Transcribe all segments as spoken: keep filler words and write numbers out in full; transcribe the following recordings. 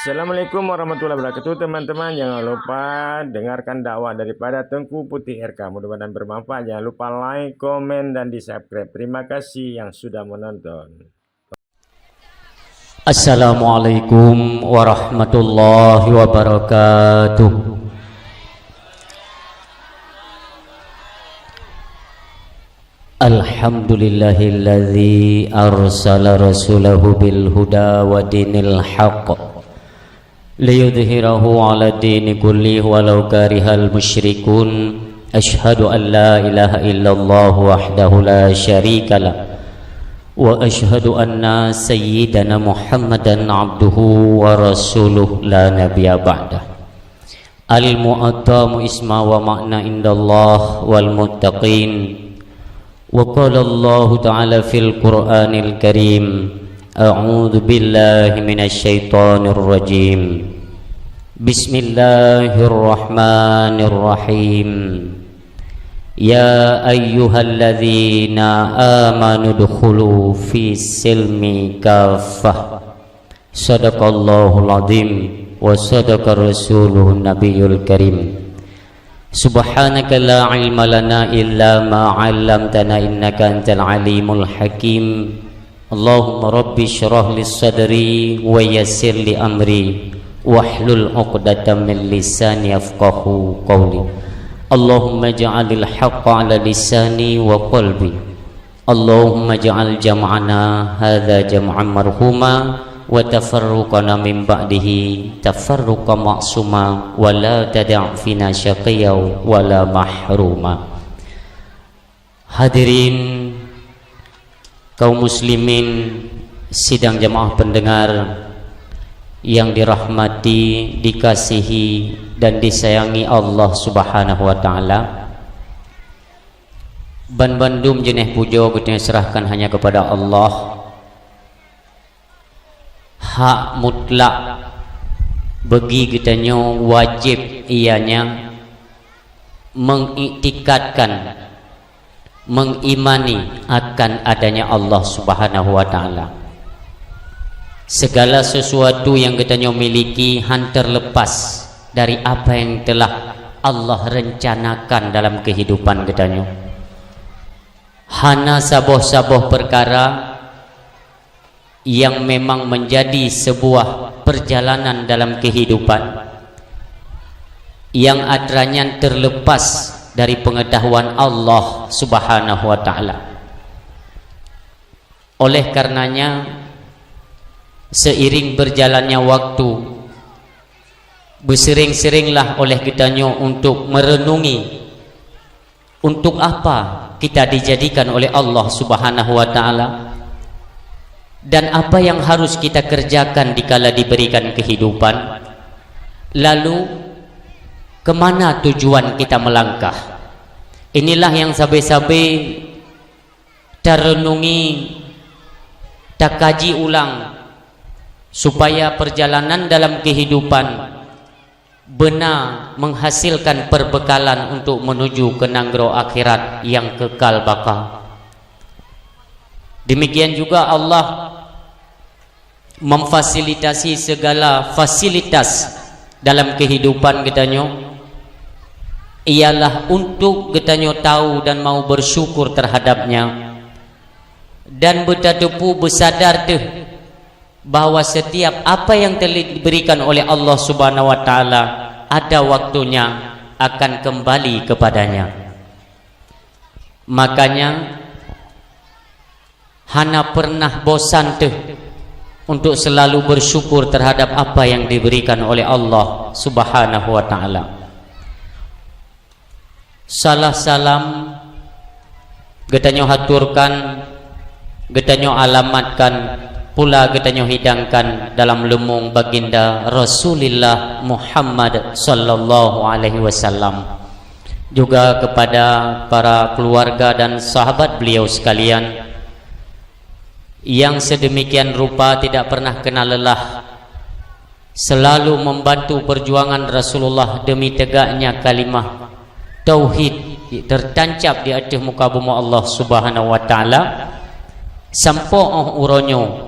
Assalamualaikum warahmatullahi wabarakatuh, teman-teman. Jangan lupa dengarkan dakwah daripada Teungku Putih R K. Mudah-mudahan bermanfaat. Jangan lupa like, komen, dan di-subscribe. Terima kasih yang sudah menonton. Assalamualaikum warahmatullahi wabarakatuh. Alhamdulillahilladzi arsala rasulahu bil huda wa dinil haqq liyudhhirahu 'ala dini kulli walau karihal musyrikun. Asyhadu an la ilaha illallah wahdahu la syarikalah, wa asyhadu anna sayyidana Muhammadan abduhu wa rasuluh la nabiyya ba'dah. Al-mu'azzamu isma wa ma'na indallah wal muttaqin. Wa qala Allahu ta'ala fil Qur'anil Karim, a'udzu billahi minasy syaithanir rajim. Bismillahirrahmanirrahim. Ya ayyuhalladzina amanu dkhulu fis silmi kaffah. Sadaqallahul azim wa sadaqa rasuluhun nabiyul karim. Subhanaka la ilma lana illa ma 'allamtana innaka antal alimul hakim. Allahumma rabbi shrah li sadri wa yassir li amri wahlul 'uqdatam min lisani yafqahu qawli. Allahumma ja'alil haqqa 'ala lisani wa qalbi. Allahumma ja'al jam'ana hadza jam'an marhuma wa tafarruqana min ba'dihi tafarruqan ma'suma wa la tada' fina syaqiyya wa la mahruma. Hadirin kaum muslimin, sidang jamaah pendengar yang dirahmati, dikasihi, dan disayangi Allah Subhanahu wa Ta'ala. Banbandum jeuneh pujoe geutanyoe serahkan hanya kepada Allah. Hak mutlak bagi geutanyoe wajéb, ianya mengiktikadkan, mengimani akan adanya Allah Subhanahu wa Ta'ala. Segala sesuatu yang geutanyoe miliki han terlepas dari apa yang telah Allah rencanakan dalam kehidupan geutanyoe. Hana saboh-saboh perkara yang memang menjadi sebuah perjalanan dalam kehidupan yang atra nyan terlepas dari pengetahuan Allah Subhanahu wa Ta'ala. Oleh karenanya, seiring berjalannya waktu, beusering-seringlah oleh geutanyoe untuk merenungi, untuk apa kita dijadikan oleh Allah Subhanahu wa Ta'ala, dan apa yang harus kita kerjakan dikala diberikan kehidupan, lalu kemana tujuan kita melangkah. Inilah yang sabe-sabe tarenungi, takaji ulang, supaya perjalanan dalam kehidupan beuna menghasilkan perbekalan untuk menuju ke nanggroe akhirat yang kekal baka. Demikian juga Allah memfasilitasi segala fasilitas dalam kehidupan geutanyoe ialah untuk geutanyoe tahu dan mau bersyukur terhadapnya, dan beutateupeue beusadar teuh bahwa setiap apa yang telah diberikan oleh Allah Subhanahu wa Ta'ala ada waktunya akan kembali kepadanya. Makanya, hana pernah bosan teuh untuk selalu bersyukur terhadap apa yang diberikan oleh Allah Subhanahu wa Ta'ala. Salah salam geutanyoe haturkan, geutanyoe alamatkan, pula geutanyoe hidangkan dalam leumong Baginda Rasulullah Muhammad sallallahu alaihi wasallam, juga kepada para keluarga dan sahabat beliau sekalian yang sedemikian rupa tidak pernah kenal lelah selalu membantu perjuangan Rasulullah demi tegaknya kalimah tauhid tertancap di ateueh muka bumoe Allah Subhanahu wa Ta'ala, sampoe 'oh uroe nyoe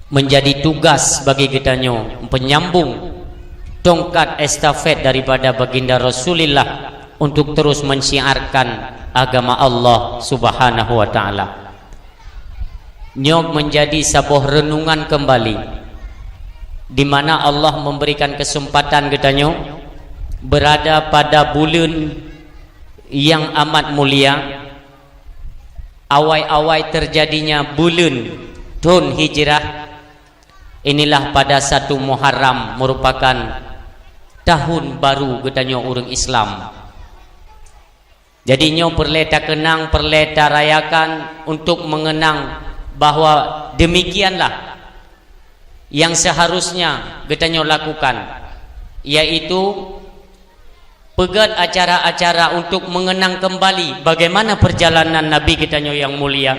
menjadi tugas bagi geutanyoe penyambung tongkat estafet daripada Baginda Rasulullah untuk terus mensyiarkan agama Allah Subhanahu wa Ta'ala. Nyoe menjadi saboh renungan kembali, di mana Allah memberikan kesempatan geutanyoe berada pada buleuen yang amat mulia, awai-awai terjadinya buleuen thon Hijrah. Inilah pada satu Muharram merupakan tahun baru geutanyoe ureuëng Islam. Jadi nyoe peureulée takeunang, peureulée tarayakan untuk mengenang bahwa demikianlah yang seharusnya geutanyoe lakukan, yaitu peugét acara-acara untuk mengenang kembali bagaimana perjalanan Nabi geutanyoe yang mulia.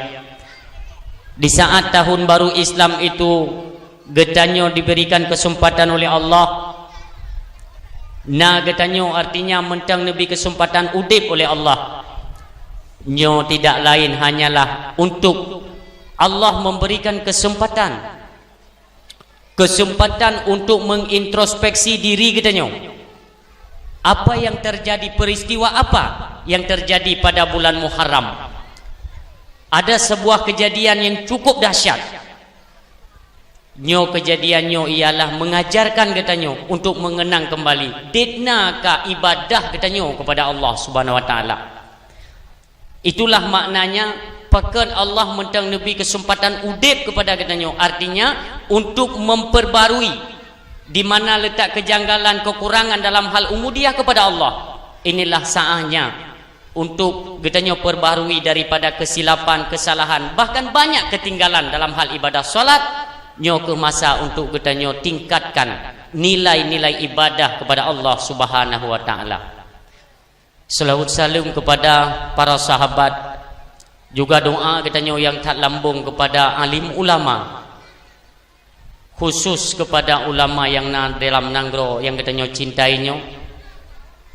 Di saat tahun baru Islam itu, geutanyoe diberikan kesempatan oleh Allah. Na geutanyoe artinya mantong neubri kesempatan udeb oleh Allah. Nyoe tidak lain hanyalah untuk Allah memberikan kesempatan, kesempatan untuk mengintrospeksi diri geutanyoe. Apa yang terjadi, peristiwa apa yang terjadi pada bulan Muharram? Ada sebuah kejadian yang cukup dahsyat. Nyoe kejadian nyoe ialah mengajarkan geutanyoe untuk mengenang kembali ditna ka ibadah geutanyoe kepada Allah Subhanahu wa Taala. Itulah maknanya, pakon Allah mantong neubri kesempatan udeb kepada geutanyoe, artinya untuk memperbarui di mana letak kejanggalan, kekurangan dalam hal ubudiyah kepada Allah. Inilah saatnya untuk geutanyoe perbarui daripada kesilapan, kesalahan, bahkan banyak ketinggalan dalam hal ibadah salat. Nyoe keuh masa untuk geutanyoe tingkatkan nilai-nilai ibadah kepada Allah Subhanahu wa Taala. Selawat saleuem kepada para sahabat, juga doa geutanyoe nyang that lambong kepada alim ulama, khusus kepada ulama nyang na dalam nanggroe nyang geutanyoe cintai nyoe.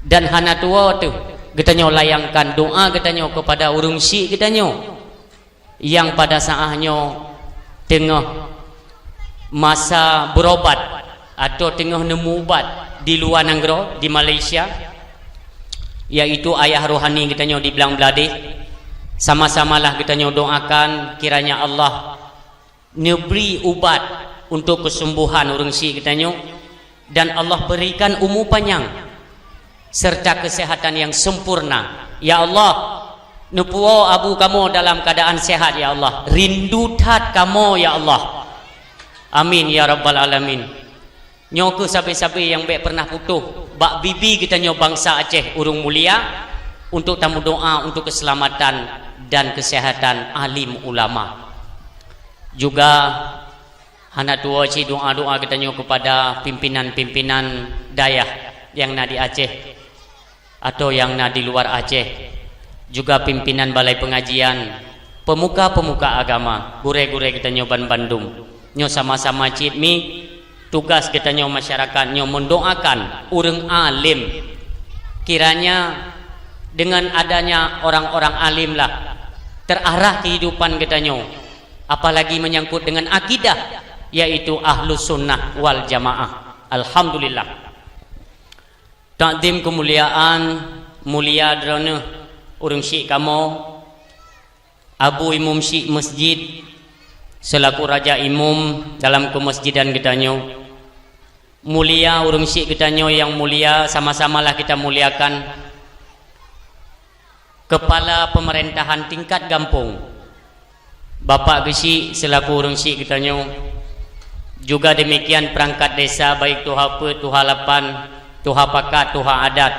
Dan hana tuwoe teuh geutanyoe layangkan doa geutanyoe kepada ureuëng syik geutanyoe nyang pada saat nyoe teungoh masa berobat atau teungoh neumubat di luwa nanggroe, di Malaysia, yaitu ayah rohani geutanyoe di Blang Bladeh. Sama-samalah geutanyoe doakan kiranya Allah neubri ubat untuk keuseumbôhan ureuëng syik geutanyoe, dan Allah berikan umu panyang serta keuseuhatan nyang sempurna. Ya Allah, neupuwoe abu kamoe dalam keuadaan seuhat, ya Allah. Rindu that kamoe, ya Allah. Amin, ya rabbal alamin. Nyoe keuh sabe-sabe nyang bék pernah putôh bak bibi geutanyoe bansa Aceh ureuëng mulia, untuk tameudoa untuk keuseulamatan dan keuseuhatan alim ulama. Juga hana tuwoe cit doa-doa geutanyoe kepada pimpinan-pimpinan dayah nyang na di Aceh atau nyang na di luwa Aceh, juga pimpinan balai pengajian, pemuka-pemuka agama, gurée-gurée geutanyoe ban bandum. Nyoe sama-sama cit mi tugas geutanyoe masyarakat nyoe mendoakan ureuëng alim. Kiranya dengan adanya orang-orang alim lah terarah kehidupan geutanyoe, apalagi menyangkut dengan akidah, yaitu Ahlus Sunnah wal Jamaah. Alhamdulillah. Takdim keumuliaan, mulia droeneuh ureuëng syik kamoe, Abu Imum Syik Masjid, selaku raja imum dalam keumeusejidan geutanyoe. Mulia ureuëng syik geutanyoe nyang mulia, sama-samalah kita muliakan Kepala Pemerintahan tingkat gampông, Bapak Geuchik selaku ureuëng syik geutanyoe, juga demikian perangkat desa, baik tuha peuet, tuha lapan, tuha pakat, tuha adat,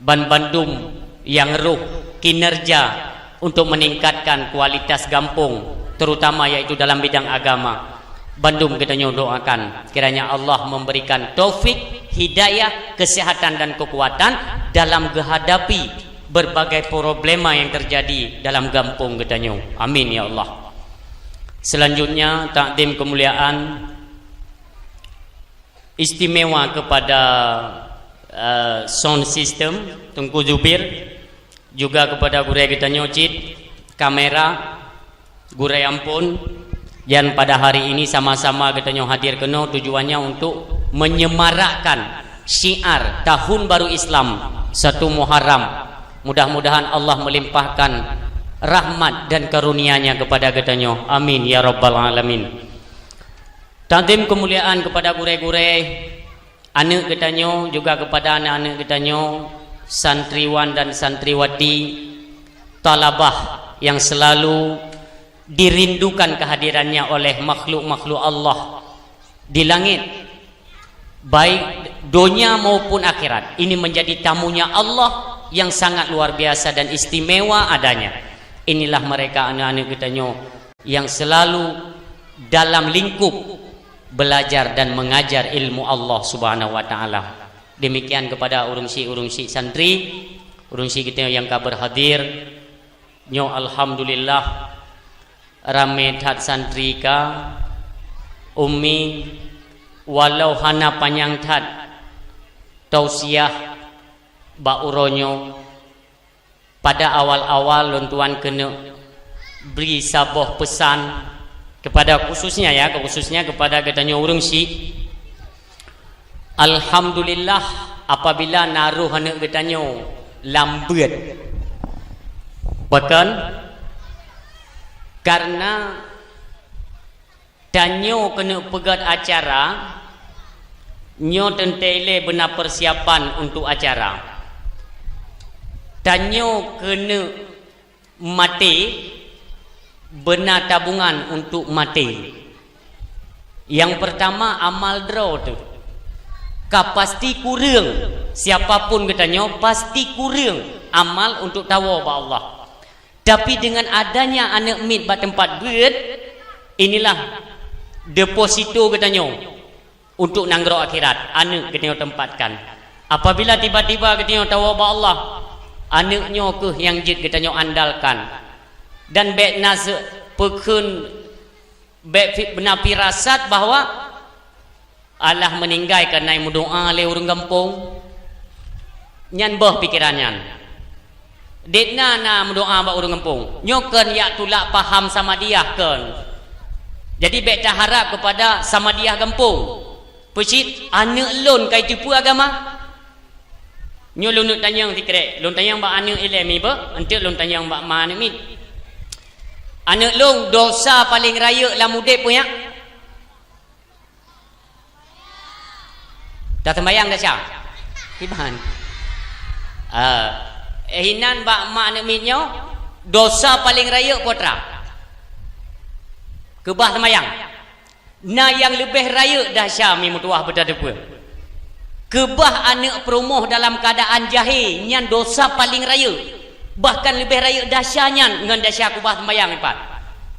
ban bandum nyang roh kinerja untuk meningkatkan kualitas gampông, terutama yaitu dalam bidang agama. Bandum geutanyoe doakan kiranya Allah memberikan taufik, hidayah, kesehatan dan kekuatan dalam geuhadapi berbagai problema yang terjadi dalam gampông geutanyoe. Amin ya Allah. Selanjutnya, takdim kemuliaan istimewa kepada, eh, sound system, Teungku Zubir, juga kepada gurée geutanyoe cit, kamera, gurée Ampon, Dan pada hari ini sama-sama geutanyoe hadir keunoe tujuannya untuk menyemarakkan syiar Tahun Baru Islam satu Muharram. Mudah-mudahan Allah melimpahkan rahmat dan karunia-Nya kepada geutanyoe. Amin ya rabbal alamin. Takzim kemuliaan kepada gurée-gurée, aneuk geutanyoe, juga kepada aneuk-aneuk geutanyoe, santriwan dan santriwati, talabah yang selalu dirindukan kehadirannya oleh makhluk-makhluk Allah di langit, baik donya maupun akhirat. Ini menjadi tamunya Allah yang sangat luar biasa dan istimewa adanya. Inilah mereka aneuk-aneuk geutanyoe yang selalu dalam lingkup belajar dan mengajar ilmu Allah Subhanahu wa Taala. Demikian kepada ureuëng syik-ureuëng syik santri, ureuëng syik geutanyoe nyang ka berhadir. Nyoe alhamdulillah, ramé that santri ka, Umi, walau hana panyang that tausiah bak uroe nyoe, pada awal-awal lôn tuan keuneuk bri saboh peusan kepada khususnya, ya, khususnya kepada geutanyoe ureuëng syik. Alhamdulillah, apabila na roh aneuk geutanyoe lam beuet. Pakon? Karena tanyoe keuneuk peugét acara, nyoe teuntée ilée beuna persiapan untuk acara. Tanyoe keuneuk maté, beuna tabungan untuk maté. Nyang pertama, amal droe teuh. Ka pasti kureueng, siapa pun geutanyoe pasti kureueng amal untuk tawoe bak Allah. Tapi dengan adanya aneuk miet bak teumpat beuet, inilah deposito geutanyoe untuk nanggroe akhirat, aneuk geutanyoe tempatkan. Apabila tiba-tiba geutanyoe tawoe bak Allah, aneuk nyoe kheueh nyang jeuet geutanyoe andalkan. Dan bék na se-, peukheun, bék fi-, beuna firasat bahwa alah meuninggai ka na meudoá lé ureuëng gampông. Nyan boh pikeran nyan. Dek na, na meudoá bak ureuëng gampông. Nyoe kon jak tulak paham Samadiyah kon. Jadi bék taharap kepada Samadiyah gampông. Peucit aneuk lôn ka jiteupeue agama. Nyoe lôn neuk tanyong sikrek, lôn tanyong bak aneuk ilée mi beuh, eunteuk lôn tanyong bak ma aneuk miet. Aneuk lôn, dosa paleng rayeuk lam udeb peue nyak? Taseumbayang desya? Kiban. Ah, eh, hinan bak ma aneuk miet nyoe, dosa paleng rayeuk peue atra? Keubah seumbayang. Na nyang leubeh rayeuk desya mi meutuwah beutateupeue. Keubah aneuk peurumoh dalam keuadaan jahé, nyan dosa paleng rayeuk. Bahkan leubeh rayeuk desya nyan ngon desya keubah seumbayang ipat.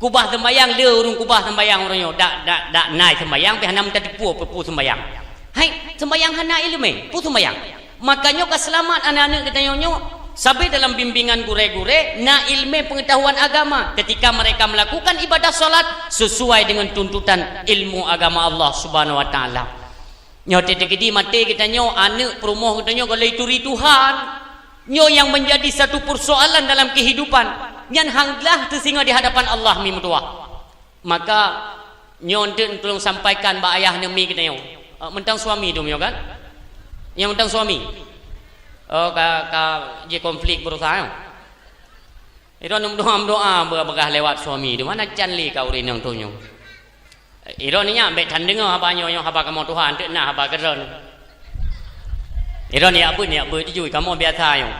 Keubah seumbayang le ureuëng keubah seumbayang uroe nyoe, dak, dak, dak na seumbayang pih hana meutateupeue peue-peue seumbayang. Hai, seumbayang hana iéleumé, peue seumbayang? Maka nyoe ka seulamat aneuk-aneuk geutanyoe nyoe, sabe dalam bimbingan gurée-gurée na iéleumé peungeutahuan agama ketika mereka melakukan ibadah salat sesuai dengan tuntutan ilmu agama Allah Subhanahu wa Taala. Nyoe teukeudi maté geutanyoe, aneuk peurumoh geutanyoe gohlom turi Tuhan. Nyoe nyang menjadi satu persoalan dalam kehidupan. Nyan hang glah teusingoh di hadapan Allah mi meutuwah. Maka nyoe eunteuk tulông sampaikan bak ayah aneuk miet geutanyoe. Eh, mantong suami dum nyoe kan? Nyang mantong suami. Oh, ka, ka jikonflik beurasa nyoe. Droeneuh meudoá-meudoá beu-, beugah lewat suami. Di mana can lé ka ureuëng nyang tunyong. Droeneuh nyan bék tan deungoe haba nyoe, nyoe haba kamoe tuha, eunteuk na haba keudroe. Droeneuh jak beuet, jak beuet jijui kamoe biasa nyoe.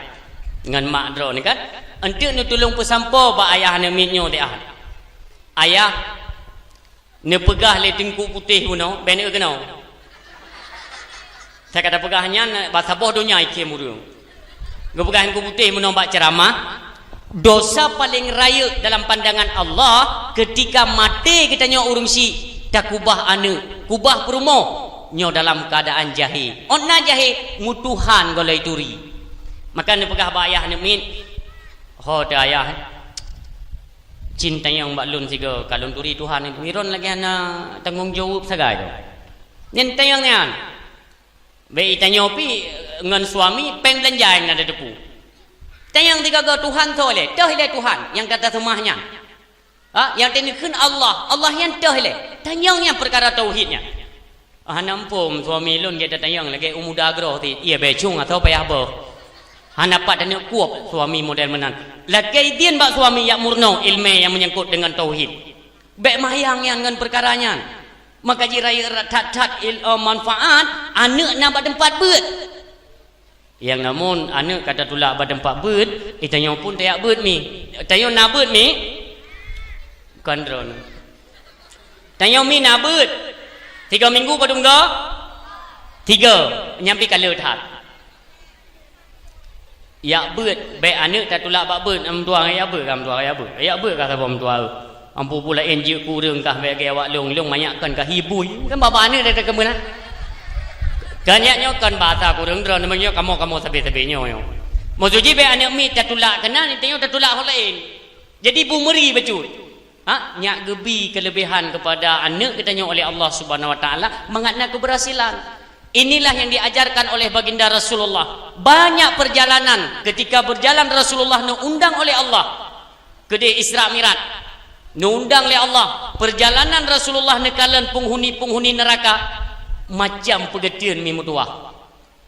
Ngon mak droeneuh kan? Eunteuk neutulông peusampoe bak ayah aneuk miet nyoe teuh. Ayah, neupeugah lé Teungku Putéh bunoe, bék neukeunoe. Saya kata peugah nyan, bak saboh donya ikhém ureuëng. Geupeugah Teungku Putéh bunoe bak ceuramah, dosa paleng rayeuk dalam pandangan Allah ketika maté geutanyoe ureuëng syik, takubah aneuk, kubah peurumoh, nyoe dalam keuadaan jahé. Ôn na jahé, meutuhan gohlom turi. Maka neupeugah bak ayah aneuk miet, "Ho teuh ayah, cit tanyong bak lôn sigoe, ka lôn turi Tuhan, droeneuh lagée hana tanggong jaweueb sagai tu." Nyan tanyong nyan. Bék tanyoe pih ngon suami péng beulanja nyang na tateupeue. Tanyong sigoe-goe Tuhan soe lé, toh ilée Tuhan nyang ka taseumah nyan. Ha, nyang teuneukheun Allah, Allah nyan toh ilée. Tanyong nyan peukara tauhid nyan. Hana muphom suami lôn gata tanyong lagée u muda groe ti, iya bécung atawa payah boh. Hana pat taneuk kueb suami model meunan. Lakée idin bak suami yak meurunoe ileumé nyang meunyangkot deungon tauhid. Bék mayang nyan ngon peukara nyan. Maka jih rayeuk that-that il-, eh, manfaat, aneuëk na bak teumpat beuet. Nyang namun aneuëk ka tatulak bak teumpat beuet, eh, tanyoe pun tayak beuet mi. Tanyoe na beuet mi? Kon droeneuh. Tanyoe mi na beuet. Tiga minggu padum go? Tiga. Nyan pi ka le that. Yak beuet, bék aneuëk tatulak bak beuet, meutuah yak beuet ka, meutuah yak beuet. Yak beuet ka saboh meutuah. Ampu pula en jeuet kureueng kah bék gaya wak lông, lông manyak kon ka hibui. Kan baba aneuëk dah keumeunan. Kan yak nyoe kon basa kureueng droe, nyoe kamoe-kamoe sabe-sabe nyoe. Maksud jih bék aneuëk miet tatulak keunan, tanyoe tatulak ho laén. Jadi bu meuri bacut. Ha, nyak geubi keulebihan kepada aneuëk geutanyoe oleh Allah Subhanahu Wa Taala mangat na keberhasilan. Inilah yang diajarkan oleh baginda Rasulullah. Banyak perjalanan ketika berjalan Rasulullah neuundang oleh Allah. Keudeh Isra Mi'raj, neuundang lé Allah, peurjalanan Rasulullah neukalon peunghuni-peunghuni neuraka, macam peugeuteuen mi meutuwah.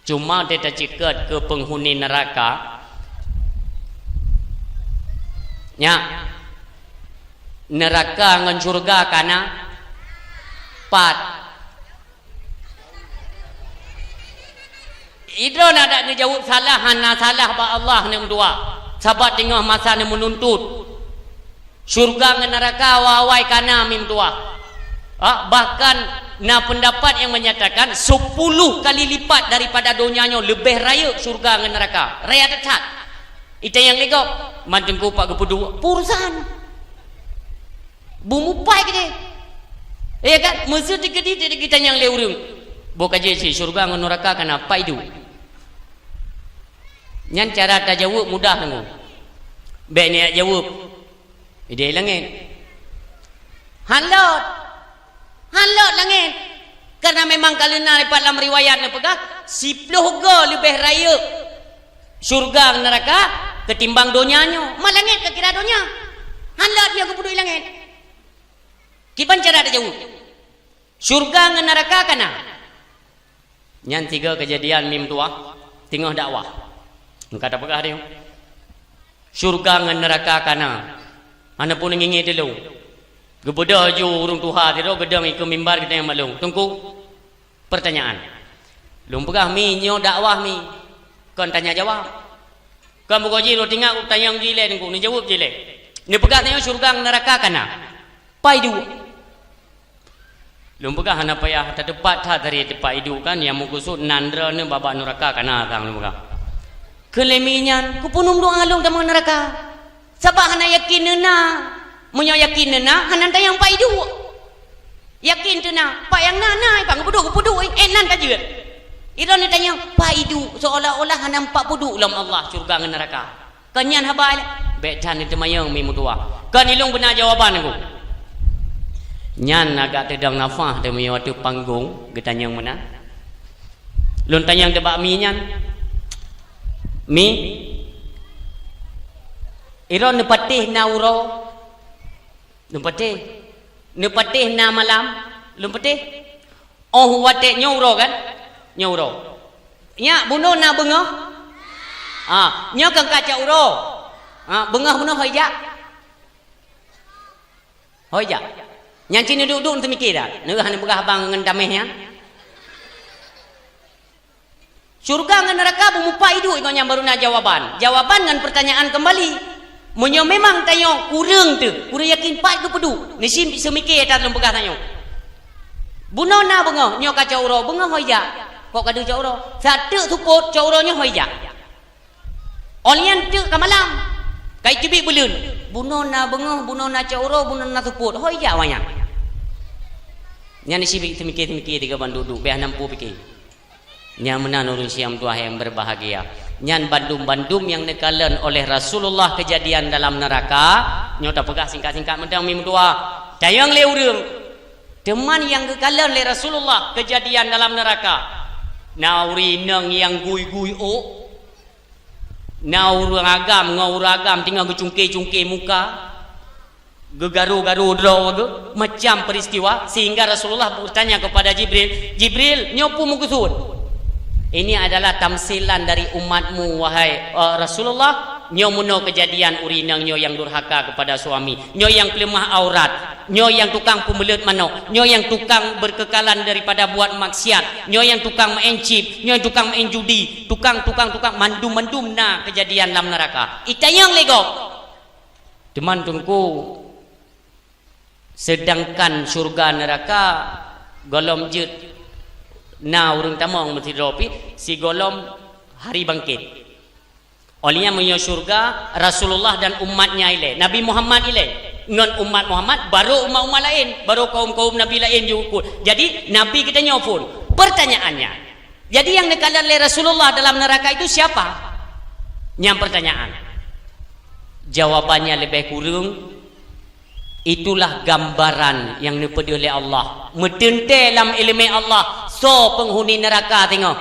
Cuma teuta ceukeut keu peunghuni neuraka, nyak, neuraka ngon syeuruga ka na pat. Idroe na dak neujaweueb salah, hana salah bak Allah neumeutuwah, sabab teungoh masa neumeununtut. Syeuruga ngon neuraka awai-awai ka na mi meutuwah. Ha, bahkan na peundapat nyang menyatakan sepuluh kali lipat daripada donya nyoe leubeh rayeuk syeuruga ngon neuraka. Rayeuk that-that. Ita nyang lé gob, man teungku pat geupeuduek, peurusan. Beumupai keudeh. Ya kan? Meuseuti keudeh di geutanyoe lé ureuëng. Boh ka jeuet cit syeuruga ngon neuraka ka na, pat iduek. Nyan cara tajaweueb mudah teungku. Bék neujaweueb ideh langét. Han lot. Han lot langét. Karena memang ka leuna dipat lam riwayat neupeugah, siploh goe leubeh rayeuk syeuruga ngon neuraka keutimbang donya nyoe. Ma langét ka kira donya. Han lot nyoe geupeuduek langét. Kiban cara tajaweueb? Syeuruga ngon neuraka ka na. Nyan tiga keujadian mi meutuwah teungoh dakwah. Ka tapeugah deh. Syeuruga ngon neuraka ka na. Hana pun ngieng-ngieng teulông. Geubeudôh ju ureuëng tuha sidroe geudong ikeue mimbar geutanyoe maklum. Teungku, pertanyaan. Lôn peugah mi nyoe dakwah mi. Kon tanya jawab. Kon bugoe jih lôn tinggai tanyong jih lé teungku, neujaweueb jih lé. Neupeugah tanyoe syeuruga ngon neuraka ka na. Pat iduek. Lôn peugah hana payah tateupat that dari teupat iduek kan, nyang meukeusut nan droeneuh babah neuraka ka na sang lôn peugah. Keu lé mi nyan, keupeue neumeudoá lôn tamong neuraka? Sabab hana yakin neuna. Meunyoe yakin neuna, hana tanyong pat iduek. Yakin teuna, pat nyang na, na, pat geupeuduek, geupeuduek, eh, nan ka jeuet. Idroeneuh tanyong, pat iduek, seolah-olah hana pat peuduek lom Allah syeuruga ngon neuraka. Kon nyan haba ilée, bék that neuteumanyong mi meutuwah. Kon ilông beuna jawaban ku. Nyan agak teudong nafah teuh meunyoe ateueh panggong geutanyong meunan. Lôn tanyong teuh bak mi nyan. Mi, idroeneuh patéh na uroe? Lôn patéh. Neupatéh na malam? Lôn patéh. Oh, watée nyoe uroe kan? Nyoe uroe. Nyak bunoe na beungoh? Ah, nyoe kan ka cok uroe. Ah, beungoh bunoe hôi jak? Hôi jak. Nyan cit neuduek-duek neuteumiké that. Neuhah neupeugah abang ngon dameh nyan. Syeuruga ngon neuraka beumupat iduek, ngon nyan baru na jawaban. Jawaban ngon peurtanyaan keumbali. Meunyoe memang tanyoe kureueng teuh, kureueng yakin pat geupeuduek, neusim seumiké that lôn peugah tanyoe. Bunoe na beungoh, nyoe ka cok uroe, beungoh hôi jak. Kok ka deuh cok uroe? Sateuk seupôt cok uroe nyoe hôi jak. Óh lheueh nyan teuk ka malam. Ka iteubiet buleuen. Bunoe na beungoh, bunoe na cok uroe, bunoe na seupôt. Hôi jak awaknyan. Nyan seumiké-seumiké tiga ban duek-duek, bék hana muphom piké. Nyan meunan ureuëng siang meutuwah nyang berbahagia. Nyan bandum-bandum nyang neukalon oleh Rasulullah keujadian dalam neuraka, nyoe tapeugah singkat-singkat mantong mi meutuwah. Tanyong lé ureuëng, teuma nyang geukalon lé Rasulullah keujadian dalam neuraka, na ureuëng inong nyang gui-gui ôk, na ureuëng agam ngon ureuëng agam teungoh geucungké-cungké muka. Geugaru-garu droe geuh, macam peristiwa, sehingga Rasulullah bertanya kepada Jibril, "Jibril, nyoe peue meukeusut?" "Ini adalah tamsilan dari umatmu, wahai, eh, Rasulullah. Nyoe meunoe kejadian ureueng inong nyoe nyang durhaka kepada suami, nyoe nyang peuleumah aurat, nyoe nyang tukang peumeuleut manok, nyoe nyang tukang berkekalan daripada buat maksiat, nyoe nyang tukang maén chip, nyoe nyang tukang maén judi, tukang, tukang, tukang, mandum-mandum na kejadian lam neuraka. Itanyong lé gob." Teuma Teungku, seudangkan syeuruga neuraka gohlom jeuet na ureueng tamong meusidroe pih, sigohlom Hari Bangkét. Óh lheueh nyan meunyoe syeuruga, Rasulullah dan umatnya ilée, Nabi Muhammad ilée, ngon umat Muhammad, barô umat-umat laén, barô kaum-kaum nabi laén jiukot. Jadi, nabi geutanyoe phon. Pertanyaannya, jadi nyang neukalon lé Rasulullah dalam neuraka itu siapa? Nyan pertanyaan. Jawabannya leubeh kureueng, itulah gambaran nyang neupeudeuh lé Allah. Meuteuntée lam iéleumé Allah, soe peunghuni neuraka singoh.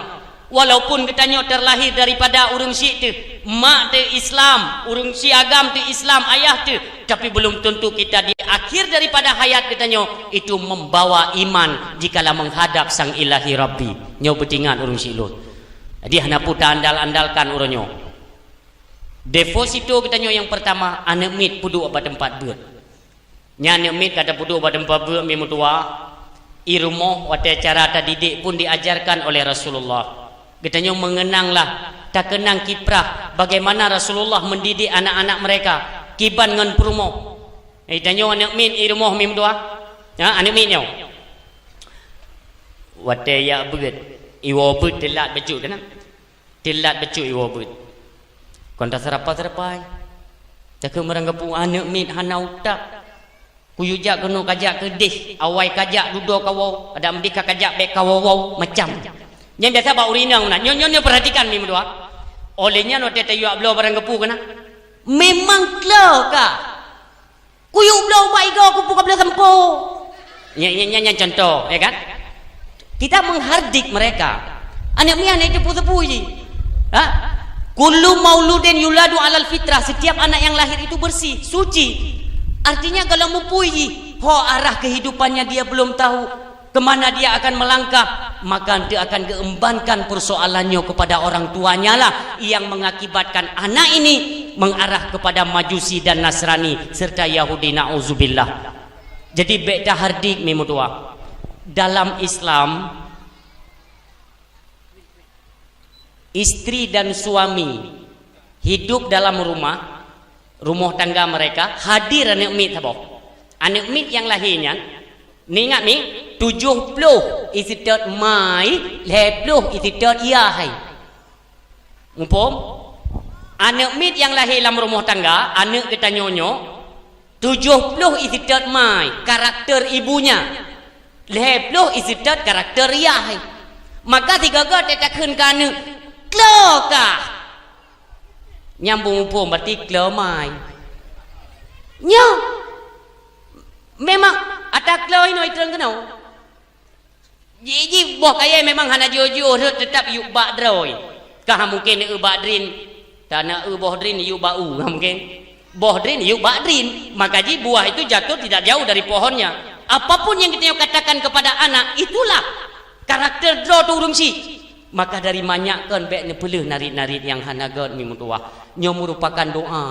Walaupun geutanyoe teulahé daripada ureueng syiek teuh, mak teuh Islam, ureueng syiek agam teuh Islam, ayah teuh, tapi belum tentu kita di akhir daripada hayat geutanyoe itu membawa iman jikalau menghadap Sang Ilahi Rabbi. Nyoe beutingat ureueng syiek lôn. Jadi hana peue taandal-andalkan uroe nyoe. Deposito geutanyoe nyang peurtama, aneuk miet peuduek bak teumpat beuet. Nyan aneuk miet ka tapeuduek bak teumpat beuet mi meutuwah, i rumoh watée cara tadidik pun diajarkan oleh Rasulullah. Geutanyoe meungeunanglah, takeunang kiprah bagaimana Rasulullah mendidik anak-anak mereka, kiban ngon peurumoh. Eh, tanyoe aneuk miet i rumoh mi meutuwah. Ha, aneuk miet nyoe. Watée jak beuet, iwoe beuet teulat bacut keunan. Teulat bacut iwoe beuet. Kon taseurapa-seurapa ai. Takheun meurangkapeue aneuk miet hana utak. Kuyue jak keunoe kajak keudeh, awai kajak dudoe kawoe, adak meudeh ka kajak bék kawoe-woe, macam. Nyan biasa bak ureueng inong meunan. Nyoe, nyoe, nyoe perhatikan mi meutuwah. Óh lheueh nyan watée tayue jak bloe barangkapeue keunan. Memang klo ka. Kuyue bloe ubak igoe kupu ka bloe sampoe. Nyan, nyan, nyan, nyan contoh, ya kan? Kita menghardik mereka. Aneuk miet hana jiteupeue-teupeue jih. Ha? Kullu mauludin yuladu alal fitrah, setiap anak yang lahir itu bersih, suci. Artinya kalau meupeue jih, ho arah kehidupannya dia belum tahu, ke mana dia akan melangkah, maka nanti akan geuembankan persoalannya kepada orang tuanya lah yang mengakibatkan anak ini mengarah kepada Majusi dan Nasrani serta Yahudi, na'udzubillah. Jadi bék tahardik mi meutuwah. Dalam Islam, istri dan suami hidup dalam rumah, rumoh tangga mereka, hadir aneuk miet saboh. Aneuk miet nyang lahé nyan, neuingat mi, tujoh ploh iseutôt ma, lhée ploh iseutôt yah. Muphom? Aneuk miet nyang lahé lam rumoh tangga, aneuk geutanyoe nyoe, tujoh ploh iseutôt ma, karakter ibunya. Lhée ploh iseutôt karakter yah. Maka sigoe-goe teutakheun keu aneuk, "Klo kah?" Nyambung muphom berarti klo ma. Nyoe. Memang ata klo inoe itreun keunoe. Ji, ji boh kayée memang hana jiôh-jiôh rhot, teutap yub bak droe. Ka mungken eu bak drin. Tana eu boh drin yub bak u, ka mungken. Boh drin yub bak drin. Maka ji buah itu jatuh tidak jauh dari pohonnya. Apapun yang kita katakan kepada anak, itulah karakter droe tu ureueng syiek. Maka dari manyak kon bék neupeuleueh narit-narit nyang hana gét mi meutuwah. Nyoe merupakan doa.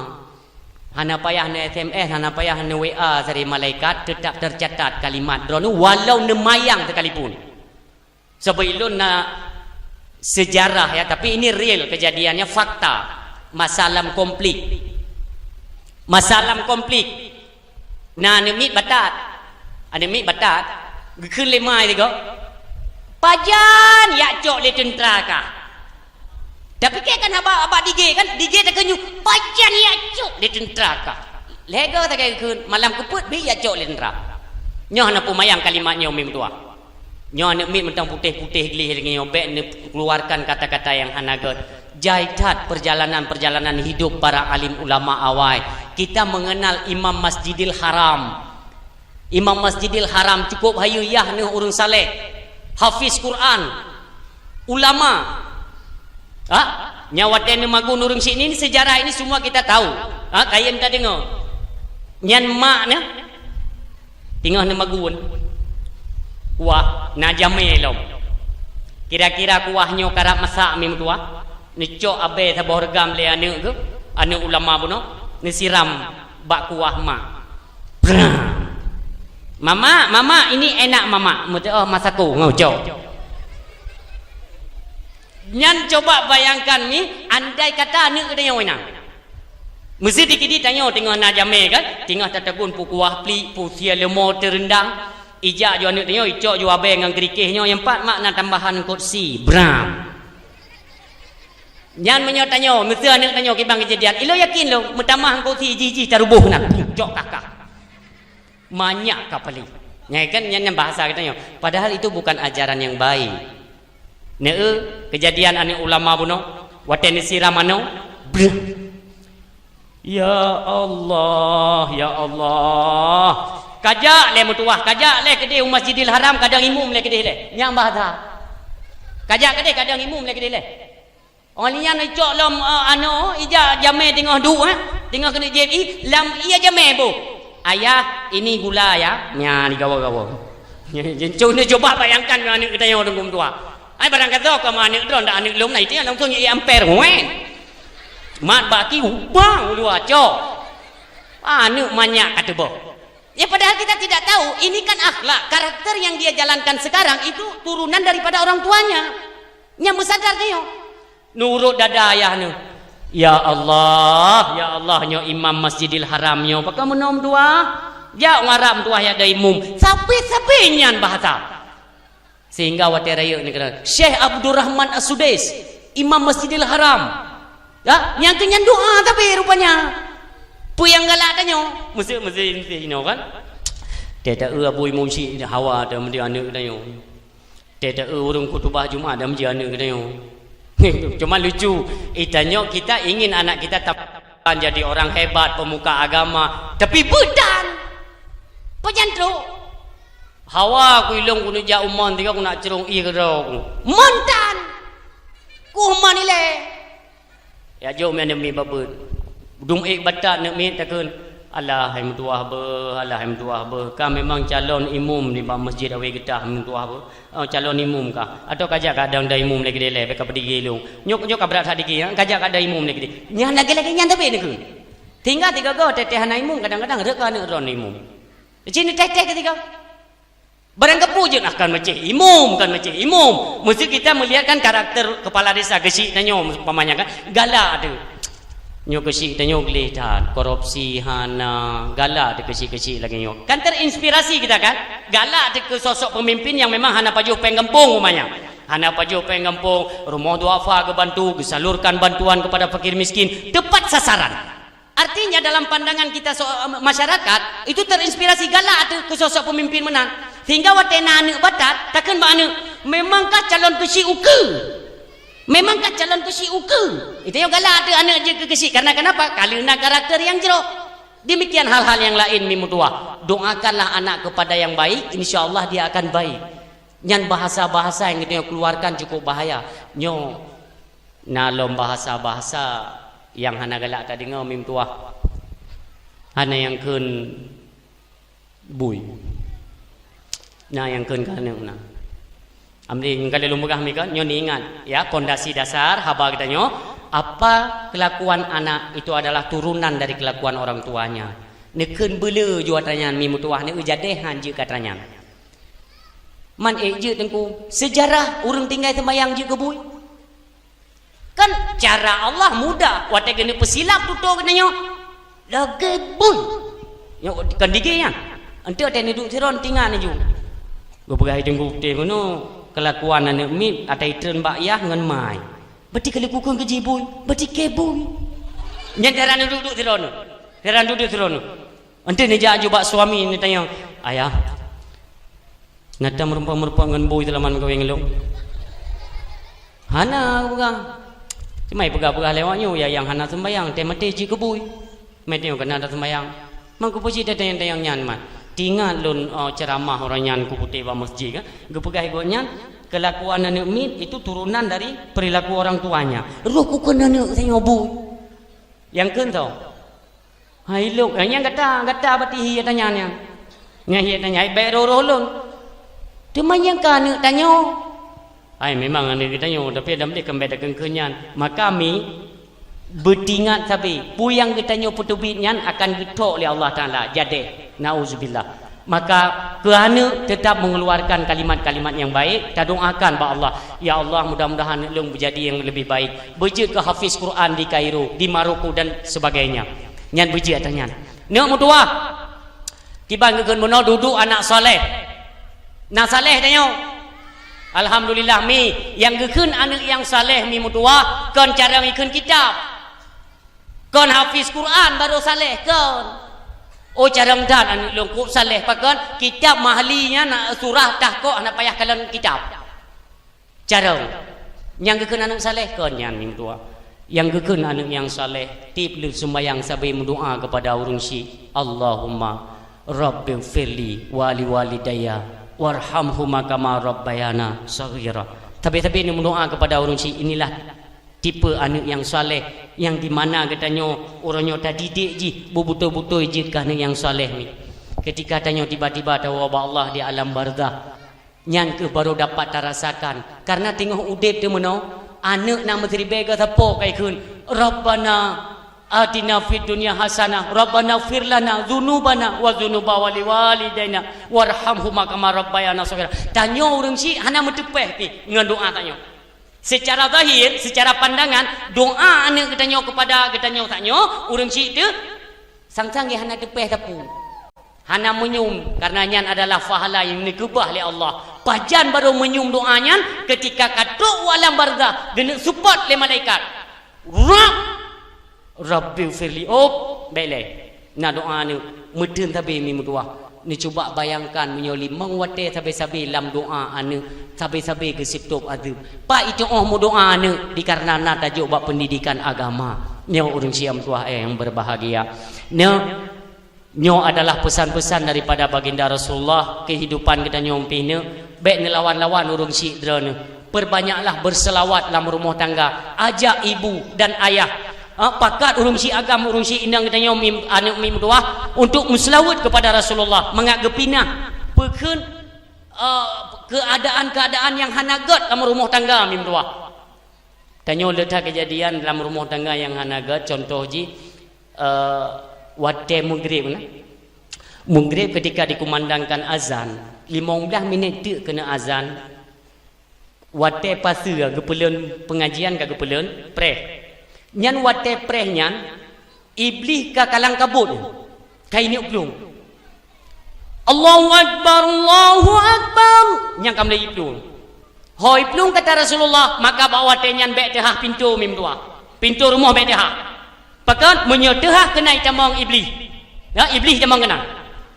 Hana payah neu S M S, hana payah neu W A dari malaikat, teutap teucatat kalimat droeneuh walau neumayang sekalipun. Sabab ulôn na sejarah ya, tapi ini real kejadiannya, fakta. Masa lam konflik. Masa lam konflik. Na aneuk miet batat. Aneuk miet batat. Geukheun lé ma sigoe. Pajan jak cok lé teuntra kah? Tapi keu kan haba, haba D J kan, D J takheun nyoe, "Pajan jak cok lé teuntra kah?" Lhée goe sagai kheun, malam keupeuet bri jak cok lé teuntra. Nyoe hana peumayang kalimat nyoe mi meutuwah. Nyoe aneuk miet mantong putéh-putéh gleh lagée nyoe, bék neukeuluarkan kata-kata nyang hana gét. Jai that perjalanan-perjalanan hidup para alim ulama awai. Kita mengenal Imam Masjidil Haram. Imam Masjidil Haram cukup hayeue yah neuh ureuëng saleh, hafiz Quran, ulama. Ha? Nyan watée neumagun ureuëng syiek nyoe, sejarah ini semua kita tahu. Ha? Kayém tadeungoe. Nyan mak nyan teungoh neumagun kuah, na jamé lom. Kira-kira kuah nyoe karab masak mi meutuwah, neucok abée saboh reugam lé aneuëk geuh, aneuëk ulama bunoe, neusiram bak kuah mak. Bram! "Mama, mama, ini enak, Mama." Meuteumé masako ngocok. Nyan coba bayangkan mi, andai kata aneuëk geutanyoe inan. Meusti dikidi tanyoe teungoh na jamé kan, teungoh tatagun peukuah plik, peusie leumo teureundang. Ijak ju aneuëk tanyoe, icok ju abée ngon keurikeh nyoe, nyang pat mak na tambahan kotsi, bram. Nyan meunyoe tanyoe, meusti aneuëk tanyoe kiban keujadian, ilôn yakin lôn meutamah kotsi jih-jih taruboh nan, cok kah-kah. Manyak ka paléh. Nyan kan, nyan, nyan bahasa geutanyoe. Padahal itu bukan ajaran yang baik. Neu, keujadian aneuëk ulama bunoe, watée neusiram aneuëk, breuh. Ya Allah, ya Allah. Kajak lé meutuwah, kajak lé keudeh u Masjidil Haram, kadang imum lé keudeh lé. Nyang bahasa. Kajak keudeh, kadang imum lé keudeh lé. Oh, lheueh nyan icok lom, eh, anu, ija jamé teungoh duek, eh. Teungoh keuneuk jieb ié, lam ié jamé boh. "Ayah, ini gula ya." Nyan digawa-gawa. Nyan, nyan, cu-, nyan cuba bayangkan ngon aneuëk geutanyoe teungku meutuwah. Ai barang kata kamoe aneuëk droe, ndak aneuëk lôn na, itu langsung ié amper, wen. Mat baki ubang ulu acok. Aneuëk manyak ka teuboh. Ya, padahal kita tidak tahu, ini kan akhlak, karakter yang dia jalankan sekarang itu turunan daripada orang tuanya. Nyang meusadar tanyoe. Nurot dada ayah nyoe. Ya Allah, ya Allah, nyoe imam Masjidil Haram nyoe, pakon meunoe meutuwah? Jak u Arab meutuwah jak dong imum. Sabe-sabe nyan bahasa. Sehingga watée rayeuk nyan keunan, Syekh Abdurrahman As-Sudais, imam Masjidil Haram. Ya, nyang keu nyan doa tapi rupanya. Peue nyang galak tanyoe? Meuseuk-meuseuk inoe kan? Teuta eu Abu Imum Syik hawa teuh meudeue aneuëk tanyoe. Teuta eu ureuëng khutubah Jumat dan meuji aneuëk geutanyoe. Cuma lucu, itanyoe kita ingin anak kita tam-, jadi orang hebat, pemuka agama, tapi beudan. Pajan trok. Hawa ku ilong ku neuk jak u mon tiga ku nak cerong ié keudroe ku. Mon tan. Ku mon ilée. Ya jok mi aneuëk miet babeuet. Dum ék batat aneuëk miet takheun, "Alah hai meutuwah beuh, alah hai meutuwah beuh. Ka memang calon imum nibak masjid awé geutah meutuwah beuh. Oh, calon imum kah? Atau kajak kadang dong imum lé keudeh lé, bèk ka peudigé lôn. Nyoe, nyoe ka brat that digé, kajak kadang imum lé keudeh." Nyan lagée-lagée nyan tapi neukheun. Tinggai tiga go teuh-teuh hana imum, kadang-kadang rhot keu aneuëk droen imum. Cit neutéh-téh keu tiga. Barang geupeu jeuet akan meucéh imum, kan meucéh imum. Mesti kita melihatkan karakter kepala desa geuchik tanyoe, umpamanya kan, galak teuh. Nyoe geuchik tanyoe gleh that, korupsi hana, galak teuh geuchik-geuchik lagée nyoe. Kan terinspirasi kita kan? Galak teuh keu sosok pemimpin yang memang hana pajoh péng gampông umpamanya. Hana pajoh péng gampông, rumoh duafa geubantu, geusalurkan bantuan kepada fakir miskin, tepat sasaran. Artinya dalam pandangan kita so-, masyarakat, itu terinspirasi galak teuh keu sosok pemimpin meunan. Sehingga watée na aneuëk batat, takheun bak aneuëk, "Memangkah calon geuchik ukeue? Memangkah calon geuchik ukeue?" Itu nyang galak teuh aneuëk jeuet keu geuchik. Karena kenapa? Karena karakter yang jroh. Demikian hal-hal yang lain mi meutuwah. Doakanlah anak kepada yang baik, insya Allah dia akan baik. Nyan bahasa-bahasa nyang geutanyoe keluarkan cukup bahaya. Nyoe Na lom bahasa-bahasa nyang hana galak tadeungoe mi meutuwah. Hana nyang kheun bui. Na nyang kheun keuneuk na. Amri nyang ka lheueh lôn peugah mi kan, nyoe ingat, ya, pondasi dasar haba geutanyoe, apa kelakuan anak itu adalah turunan dari kelakuan orang tuanya. Neukheun beuleu ju atra nyan mi meutuwah, neujadeh han jeuet keu atra nyan. Man ék jeuet teungku, seujarah ureuëng tinggai seumayang jeuet keu bui. Kan cara Allah mudah, watée geuneuk peusilap tutoe geutanyoe, lagée bui. Nyoe kan digée nyan. Enteuk watée neuduek sidroe tingat neujue. Geupeugah teungku teuh keunoe, keulakuan aneuëk miet atai treun bak yah ngon mai. Berarti ka lheueh kukheun keu jih bui, berarti kée bui. Nyan cara neuduek-duek sidroe. Cara neuduek sidroe. Enteuk neujak ju bak suami neutanyong, "Ayah, na tam meurumpok-meurumpok ngon bui teulaman meukawen ngon lôn?" "Hana," geupeugah. Cuma ipeugah-peugah lewat nyoe, ya nyang hana seumbayang, teuh maté jih keu bui. Meuteunyoe keunan taseumbayang. Man keupeue cit tatanyong-tanyong nyan, man? Teuingat lôn, oh, ceuramah uroe nyan kuputéh bak masjid, kan? Geupeugah gobnyan, kelakuan aneuëk miet itu turunan dari perilaku orang tuanya. Roh kukheun aneuëk tanyoe bui. Nyang kheun soe? Hai lôn, eh, nyang gata, gata berarti hi tanyan nyan. Nyang hi tanyan, hai bèk roh-roh lôn. Teuma nyang ka aneuk tanyoe. Hai memang aneuk geutanyoe, tapi adam deh keumbèk takheun-kheun nyan. Maka mi beutingat sabe, peue nyang geutanyoe peuteubiet nyan akan geuthok lé Allah Taala. Jadeh, nauzubillah. Maka keu aneuk tetap mengeluarkan kalimat-kalimat yang baik, tadoakan bak Allah, "Ya Allah, mudah-mudahan aneuk lôn beujadi yang lebih baik." Beujeuet keu hafiz Quran di Kairo, di Maroko dan sebagainya. Nyan beujeuet ata nyan. Neuk meutuwah. Kiban geukheun bunoe dudoe anak saleh. Na saleh tanyoe. Alhamdulillah mi, nyang geukheun aneuk nyang saleh mi meutuwah, kon carông ikheun kitab. Kon hafiz Quran baru saleh, kon. Oh, carông that aneuk lôn kok saleh pakon, kitab mahli nyan, surah tahkok hana payah kalon kitab. Carông. Nyang geukheun aneuk saleh kon nyan nyang dua. Nyang geukheun aneuk nyang saleh, tiep lheueh sumbayang sabe meudoa kepada ureueng syik, "Allahumma rabbighfirli wa liwalidayya warhamhuma kama rabbayana shaghira." Sabe-sabe ni meudoa kepada ureueng syik, inilah tipe aneuk nyang saleh, nyang di mana geutanyoe uroe nyoe tadidik jih, beubutôi-butôi jeuet keu aneuk nyang saleh ni. Ketika tanyoe tiba-tiba tawoe bak Allah di alam barzakh, nyan keuh baru dapat tarasakan. Karena teungoh udeb teuh meunoe, aneuk na meusiribèe geusapo kai kheun, "Rabbana atina fid dunya hasanah, Rabbana ighfir lana dzunubana wa dzunuba wali walidaina warhamhuma kama rabbayana shaghira." Tanyoe ureueng syik hana meuteupeh pih ngon doa tanyoe. Secara zahir, secara pandangan, doa aneuk geutanyoe kepada geutanyoe tanyoe, ureueng syik teuh sang-sang geuh hana teupeh sapeue. Hana meunyum, karena nyan adalah pahala nyang neukeubah lé Allah. Pajan barô meunyum doa nyan, ketika ka trok u alam barzakh, geuneuk seupôt lé malaikat. Rab! Rabbighfirli. Oh, bèk lé. Na doa aneuk, meuteun sabe mi meutuwah. Neucuba bayangkan meunyoe limong watèe sabe-sabe lam doa aneuk, sabe-sabe geusitôb azeub. Pat itôh meudoa aneuk, dikareuna na tajok bak pendidikan agama. Nyoe ureueng syik meutuwah, eh, nyang berbahagia. Nyoe Nyoe adalah pesan-pesan daripada Baginda Rasulullah, kehidupan geutanyoe pih neuk, bèk neulawan-lawan ureueng syik droeneuh. Perbanyaklah berselawat lam rumoh tangga, ajak ibu dan ayah. Ha, pakat ureueng syik agam, ureueng syik inong geutanyoe mi, aneuk mi meutuwah untuk meuseulaweuet kepada Rasulullah, mangat geupinah peukheun, eh, keadaan-keadaan nyang hana gèt lam rumoh tangga mi meutuwah. Tanyoe le that keujadian lam rumoh tangga nyang hana gèt, contoh jih, eh, watèe meugreb na. Meugreb ketika dikumandangkan azan, limong blaih minèt teuk keuneuk azan, watèe paseue geupeulon pengajian ka geupeulon, preh. Nyan watèe preh nyan, Iblih ka kalangkabut, ka ineuk plueng. "Allahu Akbar, Allahu Akbar." Nyang ka mulai iplueng. Ho iplueng kata Rasulullah, maka bak watèe nyan bèk teuhah pintoe mi meutuwah. Pintoe rumoh bèk teuhah. Pakon meunyoe teuhah keunan itamong Iblih. Ya, Iblih tamong keunan.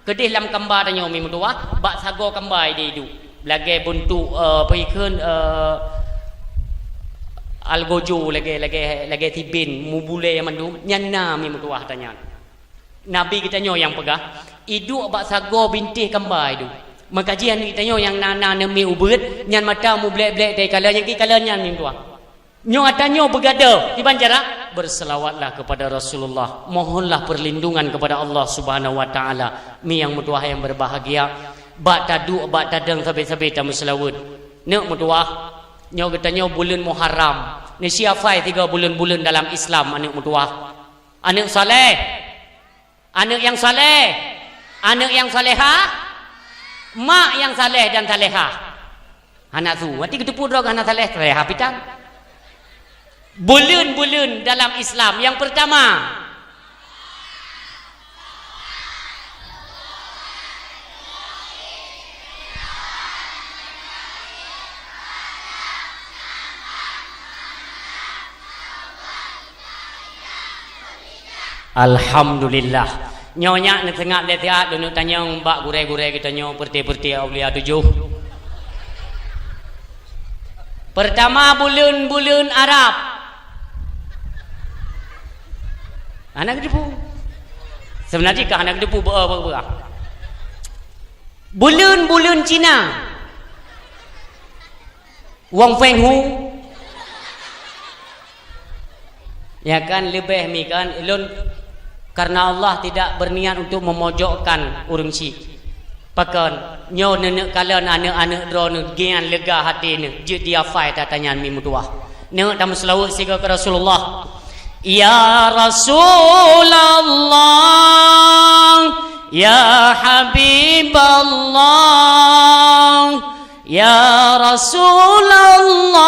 Keudeh lam kamba tanyoe mi meutuwah, bak sagoe kamba ideh iduek. Lagèe beuntuk, eh, apa ikheun, eh, algojo lagèe, lagèe, lagèe sibin, mubulèe mandum, nyan na mi meutuwah tanyan. Nabi geutanyoe nyang peugah, iduek bak sagoe bintéh kamba iduek. Maka jih aneuk geutanyoe nyang na, na neumi ubeuet, nyan mata mublek-blek dari kala nyang ki kala nyan mi meutuwah. Nyoe ata nyoe beugadoh, kiban cara? Berselawatlah kepada Rasulullah, mohonlah perlindungan kepada Allah Subhanahu wa Taala. Mi nyang meutuwah nyang berbahagia, bak taduek, bak tadong sabe-sabe tameuseulaweuet. Neuk meutuwah, nyoe geutanyoe buleuen Muharram. Neusiafai tiga buleuen-buleuen dalam Islam, aneuk meutuwah. Aneuk saleh. Aneuk nyang saleh, aneuk nyang salehah, mak nyang saleh dan salehah. Hana su, watèe geuteupeue droe hana saleh, salehah pitan. Buleuen-buleuen dalam Islam. Nyang peurtama, Alhamdulillah. Nyoe nyak neuseungab lé siat lôn tanyong bak gurèe-gurèe geutanyoe, peureuté-peureuté aulia tujoh. Peurtama, buleuen-buleuen Arab. Hana geuteupeue. Seubeuna jih ka hana geuteupeue beu-, beu-, beu-, buleuen-buleuen Cina. Wong Feng Hu. Ya kan, leubeh mi kan, lôn Karena Allah tidak berniat untuk memojokkan ureuëng syik. Pakon, nyoe neuneuk kalon aneuëk-aneuëk droeneuh, nyan lega até neuh, jeuet diafai that-that nyan mi meutuwah. Neuk tameuseulaweuet sigoe keu Rasulullah. Ya Rasulullah, ya Habiballah, ya Rasulullah,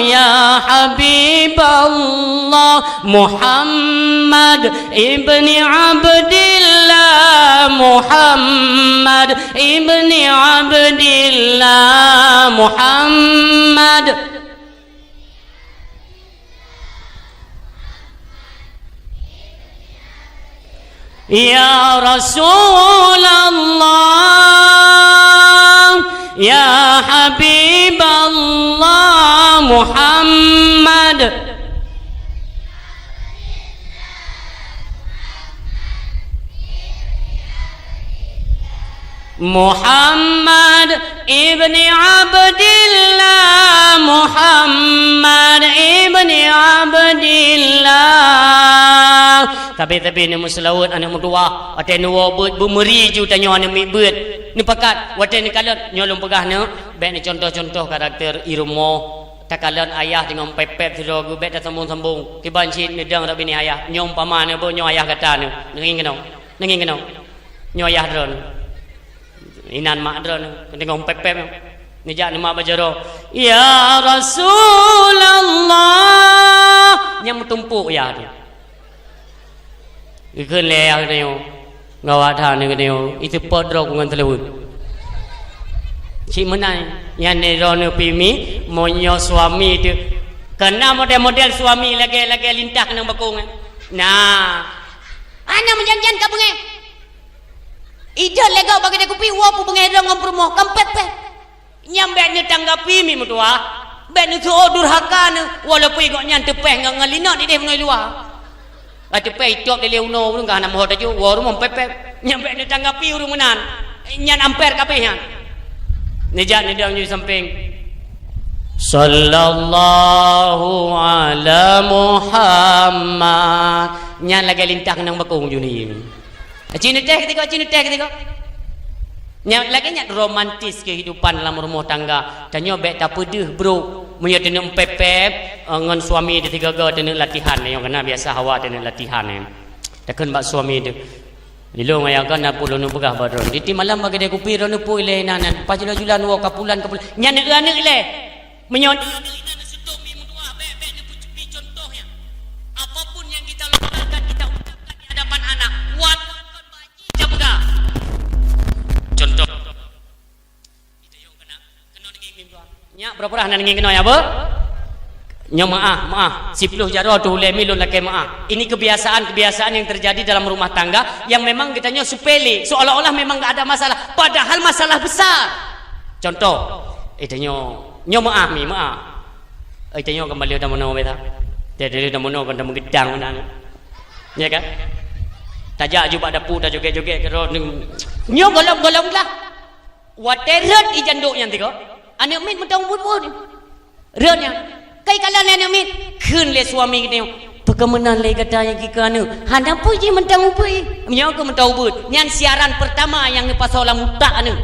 ya Habiballah, Muhammad ibni Abdillah, Muhammad ibni Abdillah, Muhammad. Ya Rasulullah, ya Habiballah, Muhammad. Muhammad ibni Abdillah, Muhammad ibni Abdillah. Tapi-tapi ni meuseulaweuet aneuëk meutuwah, watée neuwoe beuet beumeuri ju tanyoe aneuëk miet beuet. Neupakat, watée neukalon, nyoe lôn peugah neuh, bék neucontoh-contoh karakter i rumoh. Takalon ayah deungon pép-pép sidroe geuh bék tasambong-sambong. Kiban cit neudong rot binéh ayah. Nyoe umpama neuboh nyoe ayah gata neuh. Neungieng keunoe. Neungieng keunoe. Nyoe ayah droeneuh. Inan mak droeneuh. Deungon pép-pép. Neujak neumat bak jaroe. Ya Rasulullah. Nyang meutumpok yah tu. Geukheun lé ayah geutanyoe, gawat that nyoe geutanyoe, iteupot droe ku ngon seulaweuet. Cit meunan, nyan droeneuh pih mi, meunyoe suami teuh, kana model-model suami lagée-lagée lintah keunong bakong, eh. Nah. Hana meujan-jan ka beungéh. Idot lé gob bak keudée kupi, woe peubeungéh droe ngon peurumoh, ka pép-pép. Nyan bék neutanggapi mi meutuwah. Bék neuseuôt durhaka neuh, walaupun gobnyan teupéh ngon, ngon linot idéh bunoe luwa. Ka teupéh itôb dilée unoe ureuëng ka hana meuho tajok, woe rumoh pép-pép. Nyan bék neutanggapi ureuëng meunan. Nyan amper kabéh nyan. Neujak neudong ju sampéng. Sallallahu ala Muhammad. Nyan lagée lintah keunong bakong ju ni. Cit neutéh keudéh, cit neutéh keudéh. Nyan lagée nyan romantis kehidupan dalam rumah tangga. Tanyoe bék tapeudeuh brok. Meunyoe taneuk pép-pép, eh, ngon suami teuh sigoe-goe taneuk latihan. Nyoe kana biasa hawa taneuk latihan, eh. Takheun bak suami teuh. Ilong ayah kan na pulon peugah bak droe. Tiep malam bak keudée kupi droe neupui lé nan, nan. Pas jula-jula woe kapulan, kapulan. Nyan aneuk-aneuk lé. Meunyoe aneuk-aneuk na neuseutok mi meutuwah, bék-bék neupeucupi contoh nyan. Apapun yang kita lontarkan, kita ucapkan di hadapan anak, wan kon bak jih tapeugah. Contoh. Nyak pura-pura hana ngieng keunoe, ya, Bu? Nyoe meu'ah, meu'ah. Siploh jaroe teuh ulée mi lôn lakée meu'ah. Ini kebiasaan-kebiasaan yang terjadi dalam rumah tangga yang memang geutanyoe sepele, seolah-olah memang enggak ada masalah, padahal masalah besar. Contoh, eh, tanyoe, nyoe meu'ah mi, meu'ah. Eh, tanyoe keumbali u damoe beta. Jadi damoe kan damoe gedang meunan. Ya kan? Tajak ju bak dapu, tajogét-jogét keudroe. Nyoe golom-golom lah. Watée rhot i jandok nyan tiga, aneuk miet mantong ubit-ubit. Rhot nyan. Kai kalon lé aneuk miet, kheun lé suami geutanyoe, "Peue keu meunan lé gata nyang keu aneuk? Hana peue jih mantong ubit." Nyoe keu mantong ubit. Nyan siaran pertama nyang neupasoe lam utak aneuk.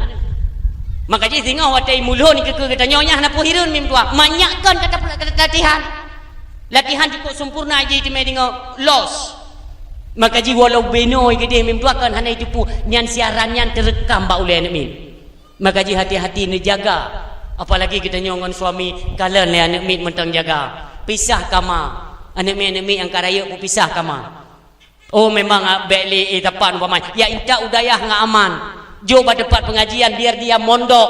Maka jih singoh watée mulhon keu geutanyoe nyan hana peue hireuen mi meutuwah. Manyak kon kata latihan. Latihan cukup sempurna jih teumé deungoe los. Maka jih walau binoe keudeh mi meutuwah kon hana jiteupeue, nyan siaran nyan teureukam bak ulée aneuk miet. Maka jih hati-hati neujaga, apalagi geutanyoe ngon suami, kalon lé aneuk miet mantong jaga. Pisah kama. Aneuk miet-aneuk miet nyang ka rayeuk peupisah kama. Oh, memang, ah, bék lé, eh, teumpat umpama. Ya, intat u dayah ngon aman. Jok bak teumpat pengajian, biar dia mondok.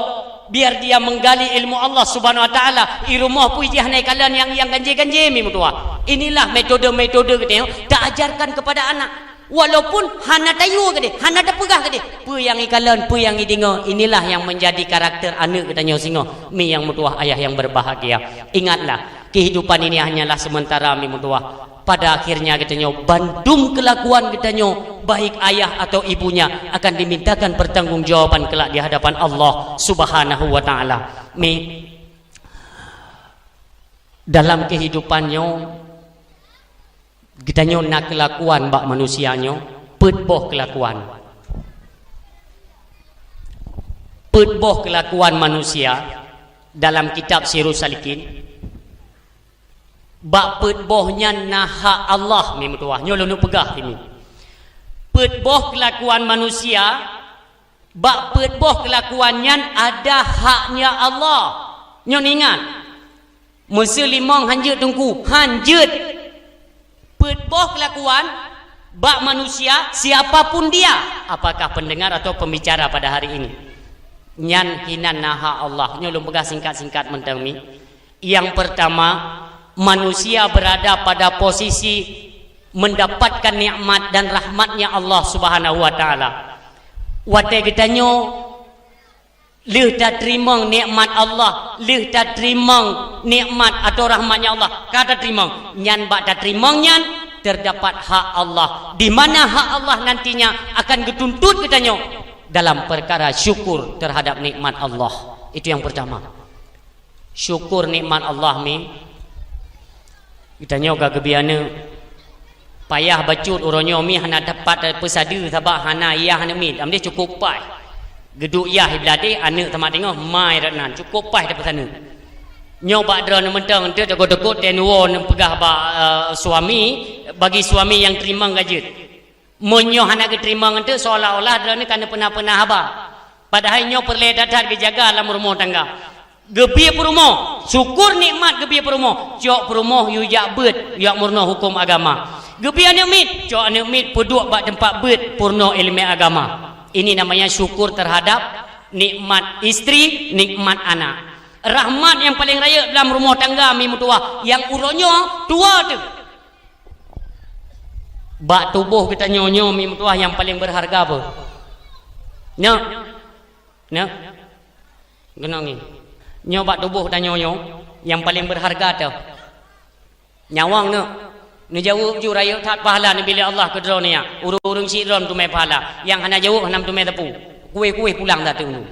Biar dia menggali ilmu Allah Subhanahu Wa Taala. I rumoh pih jih hana kalon nyang, nyang ganjé-ganjé mi meutuwah. Inilah metode-metode geutanyoe taajarkan kepada anak. Walaupun hana tayue keudeh, hana tapeugah keudeh, peue nyang ikalon, peue nyang ideungoe, inilah yang menjadi karakter aneuk geutanyoe singoh, mi nyang meutuwah, ayah yang berbahagia. Ingatlah, kehidupan ini hanyalah sementara, mi meutuwah. Pada akhirnya geutanyoe, bandum kelakuan geutanyoe, baik ayah atau ibunya, akan dimintakan pertanggungjawaban kelak di hadapan Allah Subhanahu wa Taala. Mi, dalam kehidupan nyoe, Geutanyoe na keulakuan bak manusia nyoe, peuet boh keulakuan. Peuet boh keulakuan manusia dalam kitab Sirus Salikin. Bak peuet boh nyan na hak Allah, mi meutuah. Nyoe lôn peugah ini. Peuet boh keulakuan manusia, bak peuet boh keulakuan nyan ada haknya Allah. Nyoe ingat. Meuseulimong hanjeuet teungku, hanjeuet. Peuet boh keulakuan bak manusia, siapa pun dia, apakah pendengar atau pembicara pada hari ini. Nyan hinan na hak Allah. Nyoe lôn peugah singkat-singkat mantong mi. Yang pertama, manusia berada pada posisi mendapatkan nikmat dan rahmatnya Allah Subhanahu wa Ta'ala. Watée geutanyoe lheueh tateurimong nikmat Allah, lheueh tateurimong nikmat atau rahmatnya Allah, ka tateurimong. Nyan bak tateurimong nyan terdapat hak Allah, di mana hak Allah nantinya akan geutuntut geutanyoe dalam perkara syukur terhadap nikmat Allah. Itu yang pertama. Syukur nikmat Allah mi. Geutanyoe ka geubri aneuk. Payah bacut uroe nyoe mi hana teumpat tapeusadeue sabab hana yah aneuk miet. Amdeh cukôp paih. Geuduek yah i blah deh, aneuk teuma teungoh, ma i rot nan. Cukôp paih tapeusaneue. Nyoe bak droeneuh mantong, eunteuk teukot-teukot teuh neuwoe neupeugah bak, eh, suami, bagi suami nyang teurimong ka jeuet. Meunyoe hana geuteurimong eunteuk, seolah-olah droeneuh ka neupeuna-peuna haba. Padahai nyoe peureulée that-that geujaga lam rumoh tangga. Geubri peurumoh, syukur nikmat geubri peurumoh, cok peurumoh yue jak beuet, yue jak meurunoe huköm agama. Geubri aneuk miet, cok aneuk miet peuduek bak teumpat beuet peurunoe iéleumé agama. Ini namanya syukur terhadap nikmat istri, nikmat anak. Rahmat nyang paleng rayeuk dalam rumoh tangga mi meutuah, nyang uroe nyoe tuwoe teuh. Bak tuboh geutanyoe nyoe mi meutuah nyang paleng beurharga peue? Nyoe. Nyoe. Keunong nyoe. Nyoe bak tuboh geutanyoe nyoe nyang paleng beurharga teuh. Nyawöng nyoe. Neujaweueb ju rayeuk that pahala neubi lé Allah keu droeneuh nyan. Ureuëng-ureuëng syiek droeneuh teumé pahala. Nyang hana jaweueb hana meuteumé teupeu. Kueh-kueh pulang that teuk nyoe.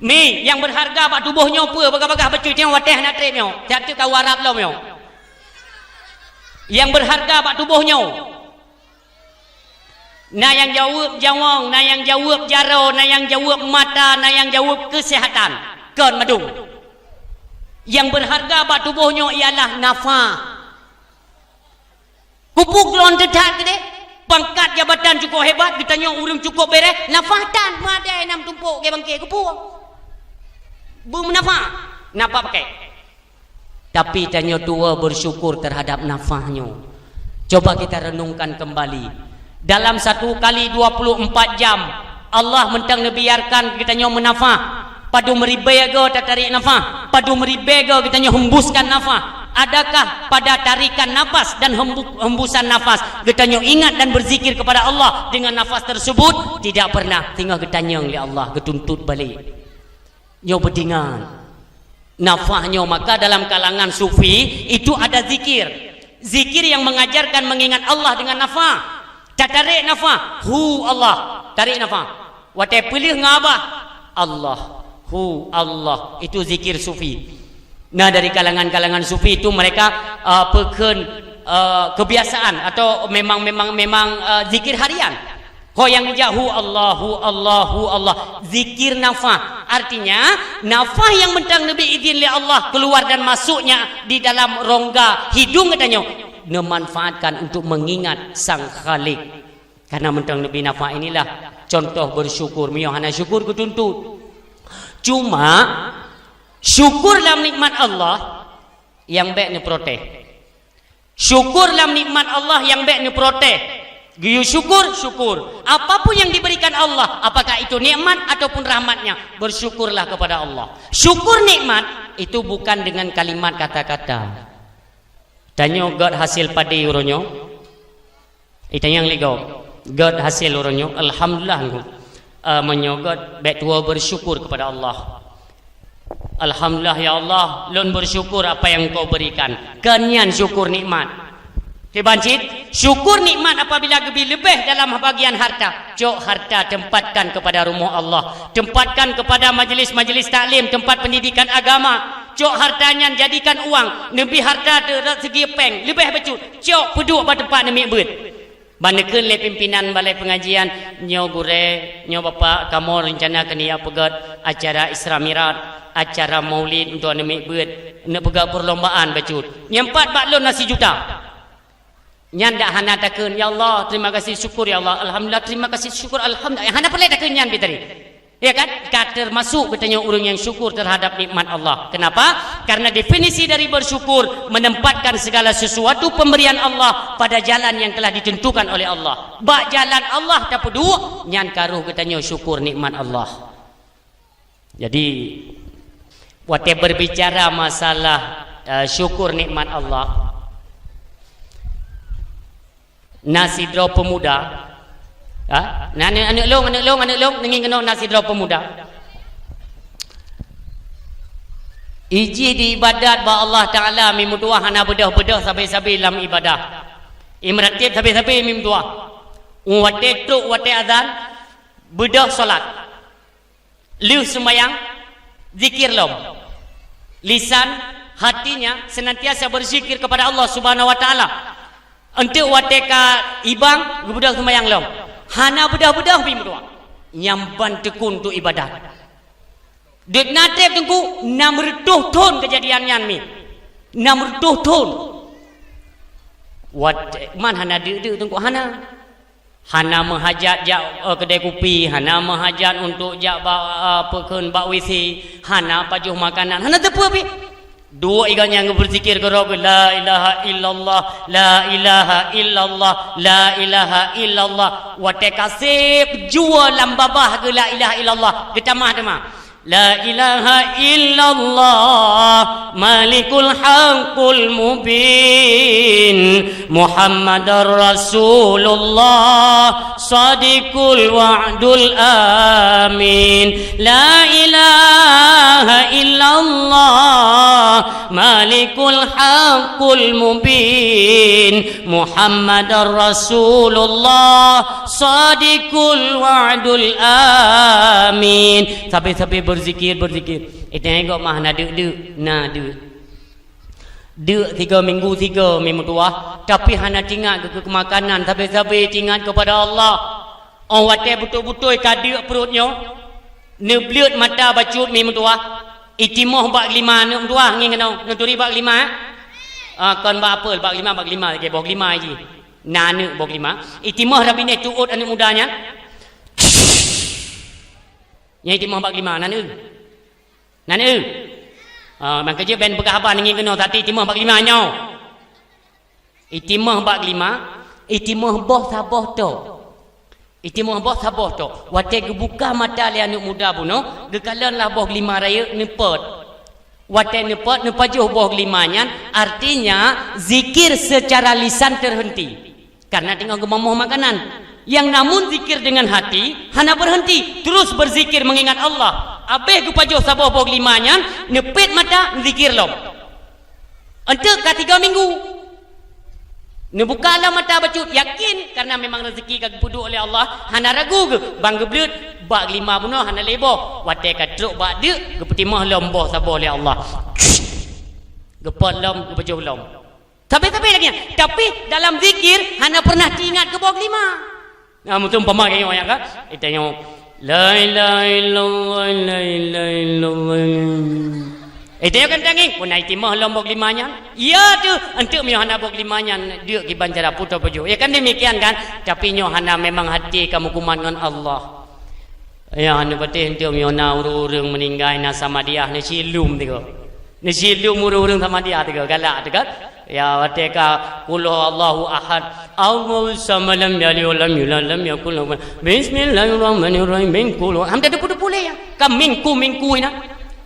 Mi, nyang beurharga bak tuboh nyoe peue? Bagah-bagah bacut nyoe watée hana treb nyoe. That teuk ka u Arab lom nyoe. Nyang beurharga bak tuboh nyoe. Na nyang jaweueb nyawöng, na nyang jaweueb jaroe, na nyang jaweueb mata, na nyang jaweueb keuseuhatan. Kon mandum. Nyang beurharga bak tuboh nyoe ialah nafah. Kupu glon teutat keudeh, pangkat jabatan cukôp hebat, geutanyoe ureuëng cukôp bereh, nafah tan, meudai nam tumpôk gée bangke, kupu. Beumeunafah, napa pakai. Tapi tanyoe tuwoe bersyukur terhadap nafah nyoe. Coba kita renungkan kembali. Dalam satu kali dua puluh empat jam, Allah mantong neubiarkan geutanyoe meunafah. Padum ribée goe tatarék nafah, padum ribée goe geutanyoe hembuskan nafah. Adakah pada tarikan nafas dan hembu-, hembusan nafas geutanyoe ingat dan berzikir kepada Allah dengan nafas tersebut? Tidak pernah. Teungoh geutanyong lé Allah, geutuntot balek. Nyoe beutingat. Nafah nyoe, maka dalam kalangan sufi itu ada zikir. Zikir yang mengajarkan mengingat Allah dengan nafah. Tatarék nafah, hu Allah, tarék nafah. Watée peuleueh ngon babah, Allah, hu Allah. Itu zikir sufi. Nah, dari kalangan-kalangan sufi itu mereka, uh, peukheun, uh, kebiasaan atau memang, memang, memang, uh, zikir harian. Ho nyang neujak hu Allah, hu Allah, hu Allah. Zikir nafah. Artinya, nafah nyang mantong neubi idhin lé Allah keluar dan masuknya di dalam rongga hidung geutanyoe neumanfaatkan untuk mengingat Sang Khalik. Karena mantong neubi nafah inilah contoh bersyukur. Meunyoe hana syukur geutuntot. Cuma, syukur lam nikmat Allah nyang bék neuprotes. Syukur lam nikmat Allah nyang bék neuprotes. Geuyue syukur, syukur. Apapun yang diberikan Allah, apakah itu nikmat ataupun rahmatnya, bersyukurlah kepada Allah. Syukur nikmat itu bukan dengan kalimat kata-kata. Tanyoe gét hasil padé uroe nyoe. Itanyong lé gob, gét hasil uroe nyoe, alhamdulillah. Eh, meunyoe gét, bék tuwoe bersyukur kepada Allah. Alhamdulillah, ya Allah, lôn bersyukur apa yang Engkau berikan. Kon nyan syukur nikmat. Kiban cit, syukur nikmat apabila geubri leubeh dalam bagian harta. Cok harta tempatkan kepada rumoh Allah. Tempatkan kepada majelis-majelis taklim, tempat pendidikan agama. Cok harta nyan jadikan uang, neubri harta teuh rot seugi péng, leubeh bacut, cok peuduek bak teumpat neumiet beuet. Ban neukheun lé pimpinan balai peungajian, "Nyoe gurée, nyoe bapak, kamoe reuncana keuneuk peugét acara Isra Mi'raj, acara Maulid untuk neumiet beuet, neupeugét peulombaan bacut. Nyang pat bak lôn na sijuta." Nyan dak hana takheun, "Ya Allah, terima kasih, syukur, ya Allah. Alhamdulillah, terima kasih, syukur, alhamdulillah." Hana peureulée takheun nyan, Fitri. Ya kan? Ka termasuk geutanyoe ureuëng nyang syukur terhadap nikmat Allah. Kenapa? Karena definisi dari bersyukur, menempatkan segala sesuatu pemberian Allah pada jalan yang telah ditentukan oleh Allah. Bak jalan Allah tapeuduek, nyan ka rhoh geutanyoe syukur nikmat Allah. Jadi, watée berbicara masalah, eh, syukur nikmat Allah, na sidroe peumuda, ha? Na aneuk, aneuk lôn, aneuk lôn, aneuk lôn, neungieng keunoe, na sidroe peumuda. Ijih di ibadat bak Allah Taala, mi meutuah hana beudôh-beudôh sabe-sabe lam ibadah. Imeuratib sabe-sabe mi meutuah. Watée trok, watée azan, beudôh solat. Lheueh seumayang, zikir lom. Lisan, hatinya senantiasa berzikir kepada Allah Subhanahu wa Taala. Enteuk watée ka ibang, geubeudôh seumayang lom. Hana beudôh-beudôh pih meutuah. Nyang ban tekun untuk ibadat. Deuek na treb teungku, nam reutôh thon keujadian nyan mi. Nam reutôh thon. Wat-, man hana deuek-deuek teungku, hana. Hana meuhajat jak, eh, keudè kupi, hana meuhajat untuk jak bak, eh, peukheun bak WC, hana pajoh makanan, hana teupeu pih. Duek iga nyang beuzikir keudroe, "La ilaha illallah, la ilaha illallah, la ilaha illallah." Watée ka seb jua lam babah geu la ilaha illallah, geutamah teuma. La ilaha illallah, malikul haqqul mubin, Muhammadar Rasulullah, sadiqul wa'dul amin. La ilaha illallah, malikul haqqul mubin, Muhammadar Rasulullah, sadiqul wa'dul amin. Sabe-sabe beuzikir, beuzikir. Itée gob mah na deuek-deuek, na deuek. Deuek tiga minggu tiga mi meutuah, tapi hana tingat keu, keu makanan, sabe-sabe tingat kepada Allah. Oh watée beutôi-beutôi ka deuek pruet nyoe, neubleuet mata bacut mi meutuah, itimoh bak glima aneuk meutuah ngieng keunoe, neuturi bak glima, eh? Ah, kon bak apel, bak glima, bak glima lagée boh glima jih. Na aneuk boh glima, itimoh rabinéh tuôt aneuk muda nyan. Nyan itimoh bak glima, na aneuk. Na aneuk. Ah, mangkeujeuet ben peugah haba ngieng keunoe, tapi itimoh bak glima nyoe. Itimoh bak glima, itimoh boh saboh tok. Itimoh boh saboh tok. Watée geubuka mata lé aneuk muda bunoe, geukalon lah boh glima rayeuk neupot. Watée neupot, neupajoh boh glima nyan, artinya zikir secara lisan terhenti. Karena teungoh geumamoh makanan. Yang namun zikir dengan hati, hana berhenti, terus berzikir mengingat Allah. Abéh geupajoh saboh boh glima nyan, neupet mata, zikir lom. Enteuk ka tiga minggu. Neubuka lom mata bacut, yakin karena memang rezeki ka geupeuduek oleh Allah, hana ragu geuh, ban geubleuet bak glima bunoe hana lé boh. Watée ka trok bak deuek, geupeutimoh lom boh saboh lé Allah. Geupot lom, geupajoh lom. Sabe-sabe lagée nyan. Tapi dalam zikir hana pernah teuingat keu boh glima. Nah, meutumpama geutanyoe nyan kan? Geutanyoe, "La ilaha illallah, la ilaha illallah." Geutanyoe kan tangieng, "Pue na itimoh lom boh glima nyan?" Ya teuh, enteuk meunyoe hana boh glima nyan, deuek kiban cara putoh pajoh. Ya kan demikian kan? Tapi nyoe hana memang hati ka meukumat ngon Allah. Ya, hana patéh enteuk meunyoe na ureuëng-ureuëng meuninggai na samadiah, na cilum tiga. Neusileuem ureuëng-ureuëng samadiah teuka, galak teuka. Ya, watée ka qul huwallahu ahad, Allahu samad, lam yalid wa lam yulad, lam yakul lahu kufuwan. Bismillahirrahmanirrahim. Min qul. Hana teupeu-teupeu lé ya. Ka mingku-mingku ina.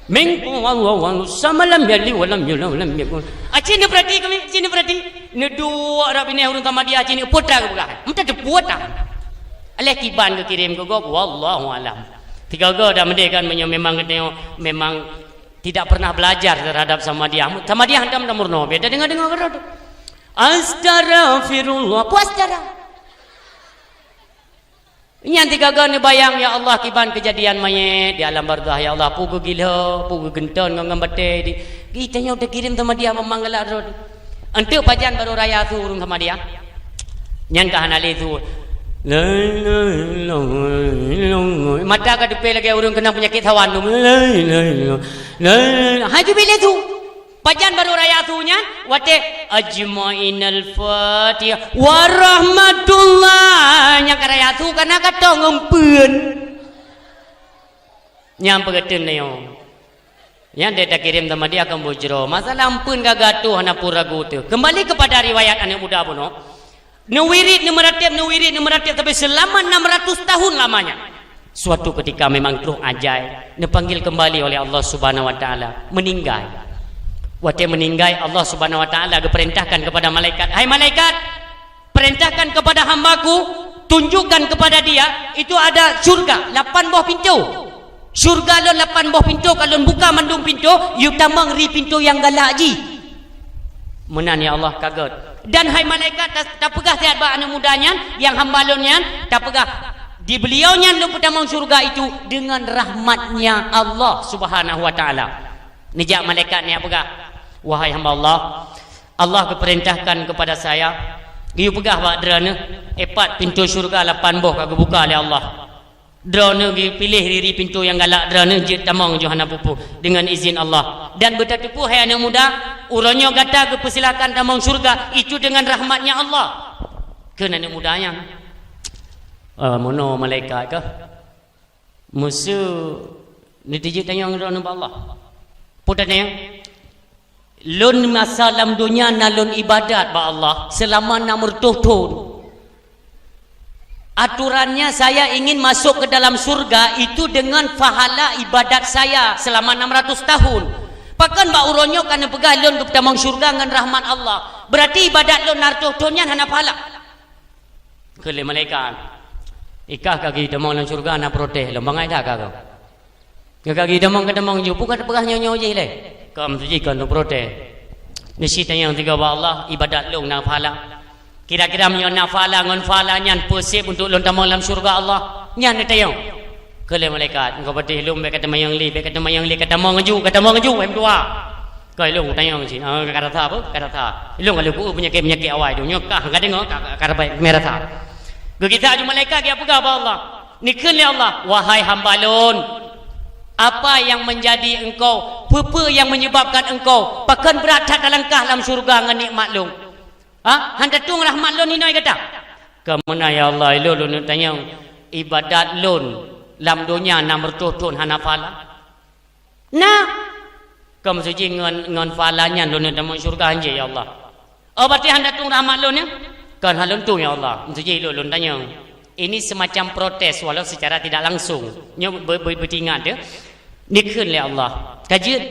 Min qul huwallahu samad, lam yalid wa lam yulad, wa lam yakul. Aci neupeurati kami, aci neupeurati. Neuduek rab bineh ureuëng samadiah aci neupeue ta geupeugah. Hana teupeu ta. Aléh kiban geukirém keu gob, wallahu alam. Tiga-tiga dah meudeh kan, meunyoe memang geutanyoe memang tidak pernah belajar terhadap samadiah. Samadiah hantom tameurunoe, beda deungoe-deungoe keudroe tu. Astaghfirullah, puas cara. Nyan tiga go neubayang, ya Allah, kiban keujadian manyét di alam barzakh, ya Allah, peue geugila, peue geugeunton ngon, ngon batée di, di tanyoe teukirém teuma dia memang galak droe. Enteuk pajan barô raya su ureuëng sama dia. Nyan ka hana lé su. Mata ka teupée lagée ureuëng keunong peunyakét sawan tu. Hai jubilé su. Pajan barô raya su nyan, watée ajmainal Fatihah warahmatullah, nyang ka raya su kana ka tong ngon peuen. Nyang peugeuten nyoe. Nyang dek takirém sama dia akan bujro. Masalah ampeun ka gatoh hana pun ragu teuh. Kembali kepada riwayat aneuk muda bunoe. Neuwirit, neumeuratéb, neuwirit, neumeuratéb, tapi selama enam ratus tahun lamanya. Suatu ketika memang troh ajai, neupanggil kembali oleh Allah Subhanahu wa Taala, meninggai. Watée meninggai, Allah Subhanahu wa Taala geuperintahkan kepada malaikat, "Hai malaikat, perintahkan kepada hamba-Ku, tunjukkan kepada dia, itu ada syurga, lapan boh pintoe. Syurga lôn lapan boh pintoe, ka lôn buka mandum pintoe, yue tamong ri pintoe nyang galak jih." Meunan, ya Allah, ka gét. Dan hai malaikat, ta-, tapeugah siat bak aneuk muda nyan, nyang hamba lôn nyan, tapeugah, di beliau nyan lôn peutamong syurga itu dengan rahmat-Nya Allah Subhanahu wa Taala. Neujak malaikat nyan peugah, "Wahai hamba Allah, Allah geuperintahkan kepada saya, yue peugah bak droeneuh, epat pintoe syurga lapan boh ka geubuka lé Allah. Droeneuh geupiléh ri-ri pintoe nyang galak, droeneuh jeuet tamong ju hana peue-peue dengan izin Allah. Dan beutateupeue, hai aneuk muda, uroe nyoe gata geupeusilakan tamong syurga itu dengan rahmat-Nya Allah." Kheun aneuk muda nyan, "Ah, meunoe malaikat kah? Meuseu neutijeuet tanyong droeneuh bak Allah?" Peue tatanyong? "Lôn masa lam donya na lôn ibadat bak Allah seulama enam reutôh thon. Aturannya, saya ingin masuk ke dalam surga itu dengan pahala ibadat saya selama enam ratus tahun. Pakon bak uroe nyoe ka neupeugah lôn geupeutamong syurga ngon rahmat Allah? Berarti ibadat lôn enam reutôh thon nyan hana pahala." Kheun lé malaikat, "Ikah ka geutamong lam syurga na protes lom, bangai that ka kah? Ka geutamong, ka tamong ju, peugah, peugah nyoe-nyoe jih lé. Ka meusuji kon protes. Neusitanyong tiga bak Allah, ibadat lôn na pahala. Kira-kira meunyoe na pahala ngon pahala nyan peue sép untuk lôn tamong lam syurga Allah?" Nyan neutanyong. Kheun lé malaikat, "Engkau patéh lôn, bék ka tamong lé, bék ka tamong lé, ka tamong ju, ka tamong ju, hai meutuah." Ka ilôn tanyong cit, "Ah, ka rasa apa? Ka rasa." Ilôn ka lôn peunyakét-peunyakét awai tu. Nyoe kah ka deungoe, ka, ka, ka rabai, ka rasa. Geugisa ju malaikat, geupeugah bak Allah. Neukheun lé Allah, "Wahai hamba lôn, apa yang menjadi engkau, peue-peue nyang menyebabkan engkau, pakon brat that talangkah lam syurga ngon nikmat lôn? Ha? Han tatueng rahmat lôn inoe gata?" Ka meunan, "Ya Allah, ilôn lôn neutanyong, ibadat lôn lam donya enam reutôh thon hana pahala?" "Na." "Ka meusuji ngon, ngon pahala nyan lôn tamong syurga hanjeuet, ya Allah?" "Oh, berarti han tatueng rahmat lôn, ya?" "Kon, han lôn tueng, ya Allah. Meusuji lôn, lôn tanyong." Ini semacam protes walau secara tidak langsung. Nyoe be-, be-, beutingat, ya. Neukheun lé Allah, "Ka jeuet,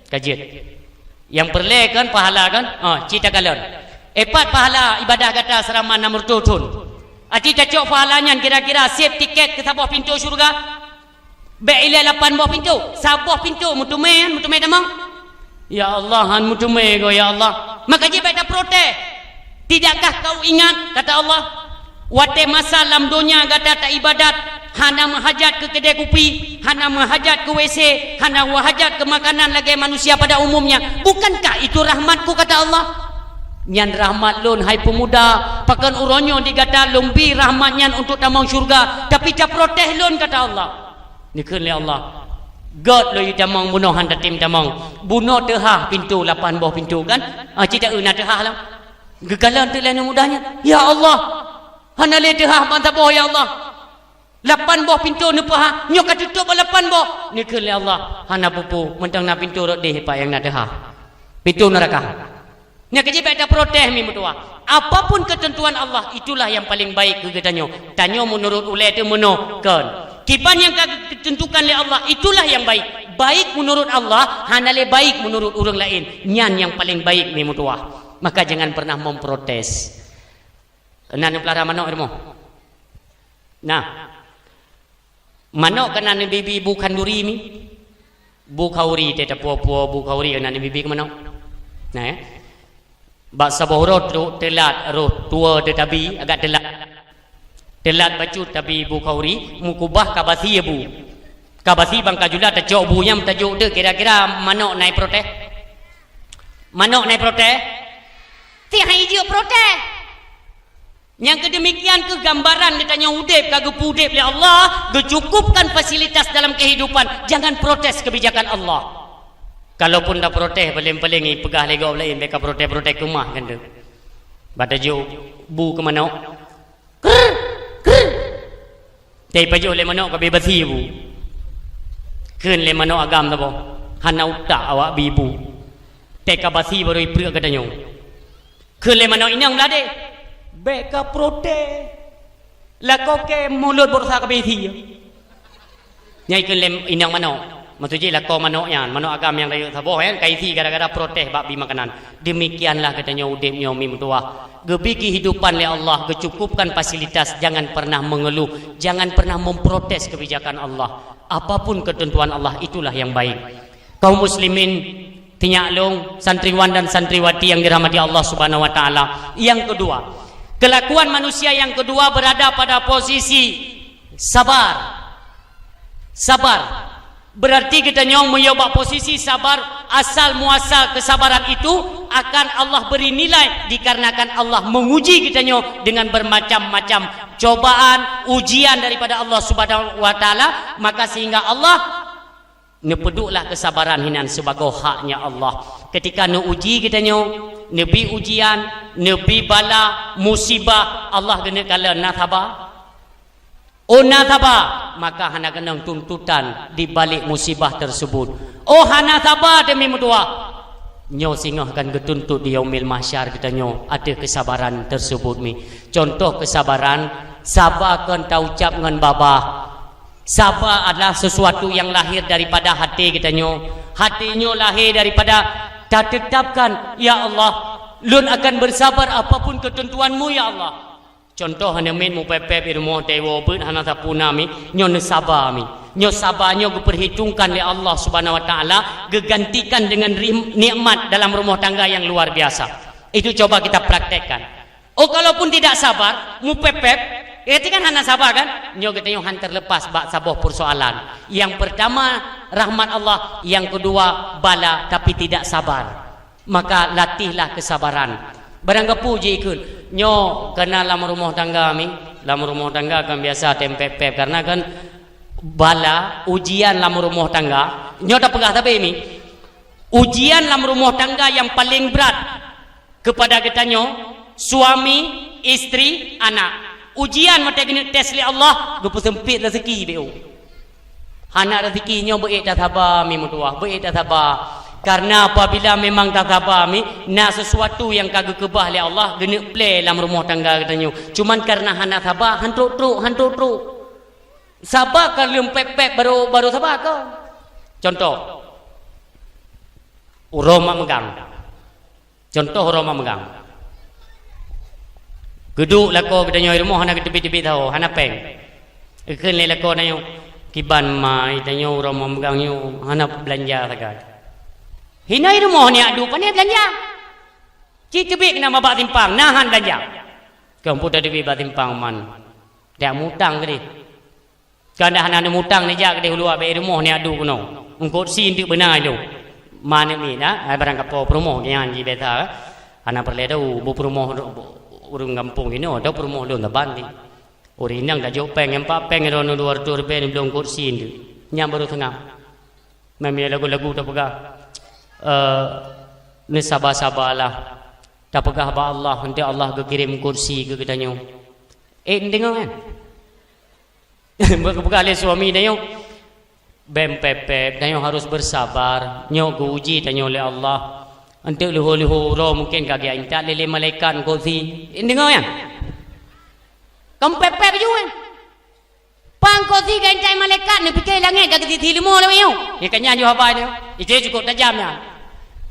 ka jeuet. Nyang peureulée kan pahala kan? Oh, ci takalon. Epat pahala ibadah gata seulama enam reutôh thon. Aci tacok pahala nyan kira-kira sép tiket keu saboh pintoe syurga." Bék ilée lapan boh pintoe, saboh pintoe meuteumé, meuteumé tamong. Ya Allah, han meuteumé goe, ya Allah. Maka jih bék taprotes. Tidakkah kau ingat, kata Allah, watée masa lam donya gata taibadat, hana meuhajat keu keudée kupi, hana meuhajat keu W C, hana meuhajat keu makanan lagée manusia pada umumnya. Bukankah itu rahmat-Ku, kata Allah? Nyan rahmat Lôn, hai peumuda, pakon uroe nyoe di gata Lôn bi rahmat nyan untuk tamong syeuruga, tapi taprotes Lôn, kata Allah. Neukheun lé Allah, "Gét lôn jitamong, bunoe han tatém tamong. Bunoe teuhah pintoe lapan boh pintoe kan? Ah, cit taeu na teuhah lom." Geukalon teuk lé aneuk muda nyan, "Ya Allah, hana lé teuhah ban saboh, ya Allah. Lapan boh pintoe neupeuhah, nyoe ka teutôp ban lapan boh." Neukheun lé Allah, "Hana peue-peue, mantong na pintoe rot deh pat nyang na teuhah. Pintoe neuraka." Nyan keuh jih bék taprotes mi meutuwah. Apapun ketentuan Allah, itulah yang paling baik keu geutanyoe. Tanyoe meunurot ulée teuh meunoe, kon. Kiban nyang ka geutentukan lé Allah, itulah yang baik. Baik meunurot Allah, hana lé baik meunurot ureuëng laén. Nyan nyang paléng baik mi meutuwah. Maka jangan pernah memprotes. Na neupeulara manok rumoh? Nah. Manok kana neubi-bi bu khanduri mi? Bu khauri teuh tapuwoe-puwoe bu khauri kana neubi-bi keu manok. Nah, ya. Bak saboh uroe trok teulat roh tuwoe teuh tabi agak teulat. Teulat bacut tabi bu khauri, meukubah ka basi bu. Ka basi bang ka jula tacok bu nyan tajok deuh, kira-kira manok na iprotes? Manok na iprotes? Ti hai jeuet protes. Nyang keudemikian keuh gambaran geutanyoe udeb ka geupeu udeb lé Allah, geucukupkan fasilitas dalam kehidupan, jangan protes kebijakan Allah. Kalaupun taprotes, paléng-paléng ipeugah lé gob laén, bèk ka protes-protes keumah kan tu. Bak tajok bu keu manok. Krr, krr. Teuh ipajoh lé manok ka bi basi bu. Kheun lé manok agam saboh, hana utak awak bi bu. Teuh ka basi barô ipreuk geutanyoe. Kheun lé manok inong bladeh, bèk ka protes. Lakoe kèe mulot beurasa ka bi sie. Nyang ikheun lé inong manok. Maksud jih lakoe manok nyan, manok agam nyang rayeuk saboh nyan, ka isi gara-gara protes bak bi makanan. Demikianlah geutanyoe udeb nyoe mi meutuwah. Geubri kehidupan lé Allah, geucukupkan fasilitas, jangan pernah mengeluh, jangan pernah memprotes kebijakan Allah. Apapun ketentuan Allah, itulah yang baik. Kaum muslimin, tinyak lôn, santriwan dan santriwati yang dirahmati Allah Subhanahu wa Taala. Yang kedua, kelakuan manusia yang kedua berada pada posisi sabar. Sabar. Berarti geutanyoe meunyoe bak posisi sabar, asal muasal kesabaran itu akan Allah beri nilai, dikarenakan Allah menguji geutanyoe dengan bermacam-macam cobaan, ujian daripada Allah Subhanahu wa Taala, maka sehingga Allah neupeudueklah kesabaran hinan sibagoe haknya Allah. Ketika neuuji geutanyoe, neubi ujian, neubi bala, musibah, Allah geuneuk kalon na saba. Oh na saba, maka hana keunong tuntutan di balik musibah tersebut. Oh hana saba teumi meutuwah, nyoe singoh akan geutuntut di Yaumil Mahsyar geutanyoe ateueh kesabaran tersebut mi. Contoh kesabaran, saba kon taucap ngon babah. Saba adalah sesuatu yang lahir daripada hati geutanyoe. Hati nyoe lahir daripada tatetapkan, "Ya Allah, lôn akan bersabar apapun ketentuan-Mu, ya Allah." Contoh, hana miet mupepep i rumoh, teuwoe beuet hana sapeue na mi, nyoe neusaba mi. Nyoe saba nyoe geuperhitungkan lé Allah Subhanahu wa Taala, geugantikan dengan rim-, nikmat dalam rumah tangga yang luar biasa. Itu coba kita praktekkan. Oh, kalaupun tidak sabar, mupepep, berarti kan hana sabar kan? Nyoe geutanyoe han terlepas bak saboh persoalan. Yang pertama, rahmat Allah, yang kedua, bala, tapi tidak sabar. Maka latihlah kesabaran. Barang gapu jih ikheun. Nyoe kana lam rumoh tangga mi, lam rumoh tangga kan biasa tem pep-pep karena kan bala ujian lam rumoh tangga. Nyoe tapeugah sabe mi. Ujian lam rumoh tangga yang paling berat kepada geutanyoe, suami, istri, anak. Ujian watèe geuneuk tes lé Allah, geupeuseumpit rezeki beu. Hana rezeki nyoe beuék tasaba mi meutuwah, beuék tasaba. Karena apabila memang tasaba mi, na sesuatu nyang ka geukeubah lé Allah geuneuk plè lam rumoh tangga geutanyoe. Cuman karena hana saba, han trok-trok, han trok-trok. Saba ka lheueh pep-pep baru, baru saba ka. Contoh, uroe mak meugang. Contoh uroe mak meugang. Geuduek lakoe geutanyoe i rumoh hana geuteubiet-teubiet sahoe, hana péng. Geukheun lé lakoe tanyoe, "Kiban ma, i tanyoe uroe mak meugang nyoe hana beulanja sagai." Hinoe i rumoh nyak duek, pane beulanja? Cit teubiet keunan bak simpang, na han beulanja. Keu ampôn teubiet bak simpang man. Dak mutang keudeh. Kan dah hana neumutang, neujak keudeh u luwa, bèk i rumoh neuadu keunoe. Eungkôt sie eunteuk beuna ilôn. Ma aneuk miet, ha? Ai barang kapo peurumoh nyan jih biasa, ha? Hana peureulèe tau, bu peurumoh ureueng gampông inoe, tau peurumoh lôn saban jih. Ureueng inong tajok péng, nyan pat péng droeneuh dua reutôh ribèe neubloe eungkôt sie eunteuk. Nyan barô seungab. Meunyoe lagu-lagu tapeugah, eh, neusaba-sabalah. Tapeugah bak Allah, eunteuk Allah geukirém eungkôt sie keu geutanyoe. Eh, neudeungoe kan? Beuka-beuka lé suami tanyoe, "Bèk pép-pép, tanyoe harus bersabar, nyoe geu-uji tanyoe lé Allah. Eunteuk leuho-leuho uroe mungken ka geuintat lé, lé malaikat eungkôt sie." Deungoe nyan? Kon pép-pép ju nyan. Pan eungkôt sie geuintat malaikat, neupike langèt ka geusie-sie leumo lé nyoe. Nyoe ka nyan ju haba nyoe. Itu cukôp tajam nyan.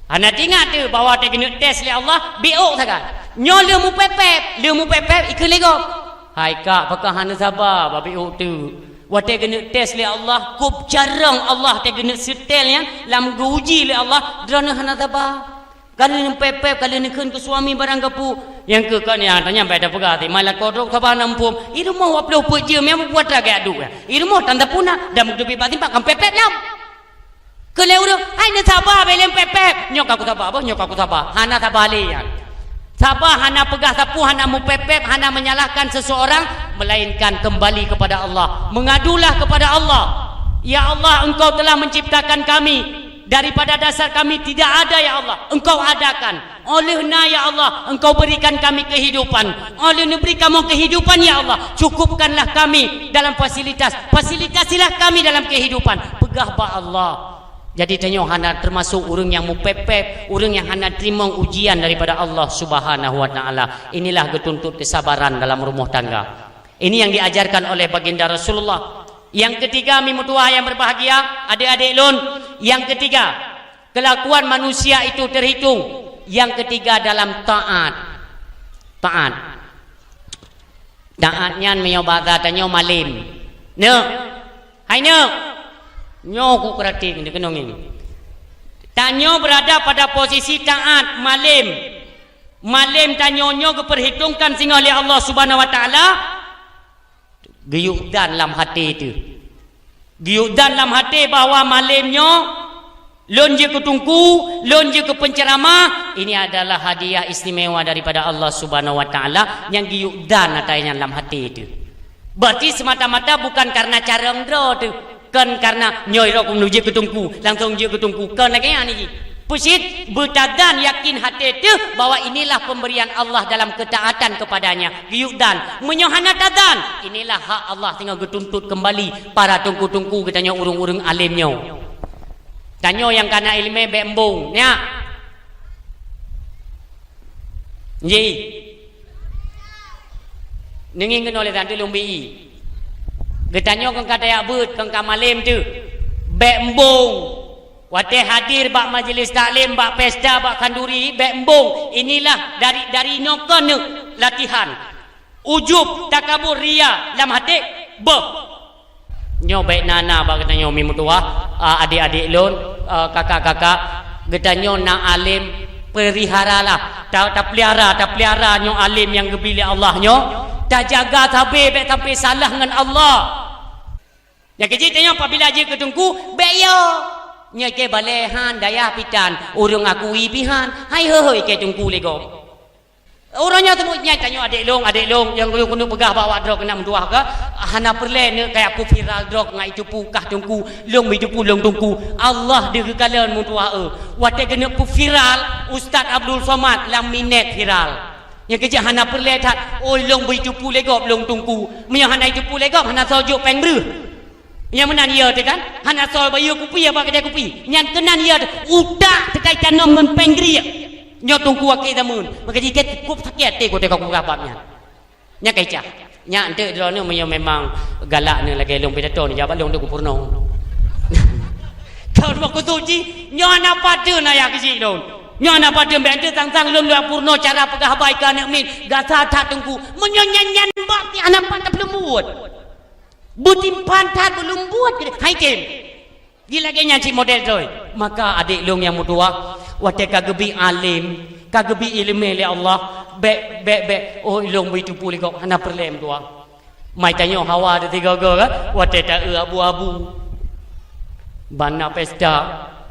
Hana teuingat teuh bahwa watèe geuneuk tes lé Allah, biôk sagai. Nyoe lheueh mupép-pép, lheueh mupép-pép, ikheun lé gob, "Hai kak, pakon hana saba bak biôk teuk? Watèe geuneuk tes lé Allah, kôb carông Allah watèe geuneuk seutel nyan, lam geu-uji lé Allah, droeneuh hana saba." Ka lheueh neupép-pép, ka lheueh neukheun keu suami barang gapu. Nyang keu kon nyan, tanyam bai tapeugah, ti mai lakoe droe saba na muphom. I rumoh wak ploh peuet jeuem, nyang bubuat lagèe aduk nyan. I rumoh tan tapuna, dan meuteubiet bak simpang, kan pép-pép lom. Keu lhèe ureueng, "Hai, neusaba, bèk lé pép-pép." Nyoe ka kusaba, boh, nyoe ka kusaba. Hana saba lé nyan. Saba hana peugah sapeue, hana meupép-pép, hana menyalahkan seseorang, melainkan kembali kepada Allah. Mengadulah kepada Allah. "Ya Allah, Engkau telah menciptakan kami. Daripada dasar kami tidak ada, ya Allah. Engkau adakan. Oleh na, ya Allah, Engkau berikan kami kehidupan. Oleh neubri kamoe kehidupan, ya Allah. Cukupkanlah kami dalam fasilitas. Fasilitasilah kami dalam kehidupan." Peugah bak Allah. Jadi, tanyoe hana termasuk ureueng nyang meupép-pép, ureueng nyang hana teurimong ujian daripada Allah Subhanahu wa Taala. Inilah geutuntut kesabaran dalam rumah tangga. Ini yang diajarkan oleh Baginda Rasulullah. Yang ketiga, mi meutuwah yang berbahagia, adik-adik lôn. Yang ketiga, kelakuan manusia itu terhitung. Yang ketiga, dalam taat. Taat. Taat nyan meunyoe basa tanyoe malem. Neuk. Hai neuk. Nyoe ku keurateng, dikeunong ngieng. Tanyoe berada pada posisi taat, malem. Malem tanyoe nyoe geuperhitungkan singoh lé Allah Subhanahu wa Taala. Geuyue dan lam até teuh. Geuyue dan lam até bahwa malem nyoe lôn jeuet keu teungku, lôn jeuet keu penceramah, ini adalah hadiah istimewa daripada Allah Subhanahu wa Taala nyang geuyue dan ata nyan lam até teuh. Berarti semata-mata bukan karena carông droe teuh, kon karena nyoe droe keuneuk jeuet keu teungku, langsong jeuet keu teungku, kon lagèe nyan jih. Peucit beutadan yakin até teuh bahwa inilah pemberian Allah dalam ketaatan kepada-Nya. Geuyue dan, meunyoe hana tadan, inilah hak Allah singoh geutuntut kembali para teungku-teungku geutanyoe ureueng-ureueng alem nyoe. Tanyoe nyang kana ileumèe bèk embong, nyak. Nji. Neungieng keunoe lé tantu lôn bi. Geutanyoe kon ka tajak beuet, kon ka malem teuh. Bèk embong. Watèe hadir bak majlis taklim, bak pesta, bak khanduri, bèk embong. Inilah dari, dari nyoe keuneuk latihan. Ujub, takabur, ria lam até, beuh. Nyoe bèk na-na bak geutanyoe mi meutuwah, a, adik-adik lôn, a, kakak-kakak, geutanyoe na alem, peuliharalah, ta-, tapeulihara, tapeulihara nyoe alem nyang geubi lé Allah nyoe, tajaga sabé bèk sampai salah ngon Allah. Nyang keujeuet tanyoe apabila jeuet keu teungku, bèk yo. Nyoe keu balèe han, dayah pih tan, ureueng akui pih han, hai hôi-hôi keu teungku lé gob. Uroe nyoe teumeu'en nyan tanyoe adék lôn, adék lôn, nyang lôn keuneuk peugah bak awak droe keuneuk meutuwah keu, hana peureulèe neuk kaya peuviral droe ngon itupu kah teungku, lôn meuitupu lôn teungku. Allah deuh geukalon meutuwah, eu. Watèe keuneuk peuviral, Ustaz Abdul Somad lam minèt viral. Nyang keujeuet hana peureulèe that, oi lôn beuitupu lé gob lôn teungku. Meunyoe hana itupu lé gob, hana soe jok péng breuh. Nyang meunan ya teuh kan? Hana soe bayeue kupi bak keudè kupi. Nyan keunan ya teuh. Utak teukai tanom ngon péng griek. Nyoe teungku akhé zameun. Maka jih kèe cukup sakét até watèe ka kupeugah bab nyan. Nyan ka icah. Nyan eunteuk droeneuh meunyoe memang galak neuh lagèe lôn pidato neuh, jabat lôn teuk peurunoe. Kon meukeusut jih, nyoe hana pateuen ayah keuchik lôn. Nyoe hana pateuen, bèk eunteuk sang-sang lôn lôn peurunoe cara peugah haba keu aneuk miet. Gasa that teungku. Meunyoe nyan-nyan bab nyan hana pat tapeuleumbot. Beutimpan that beuleumbot, hai tem. Di lagèe nyan cit model droe. Maka adék lôn nyang meutuwah, watèe ka geubi além, ka geubi ileumèe lé Allah, bèk, bèk, bèk, oh, lôn beuitupu lé gob, hana peureulèe meutuwah. Mai tanyoe hawa teuh sigoe-goe, kan? Watèe ta-eu abu-abu. Ban na pesta,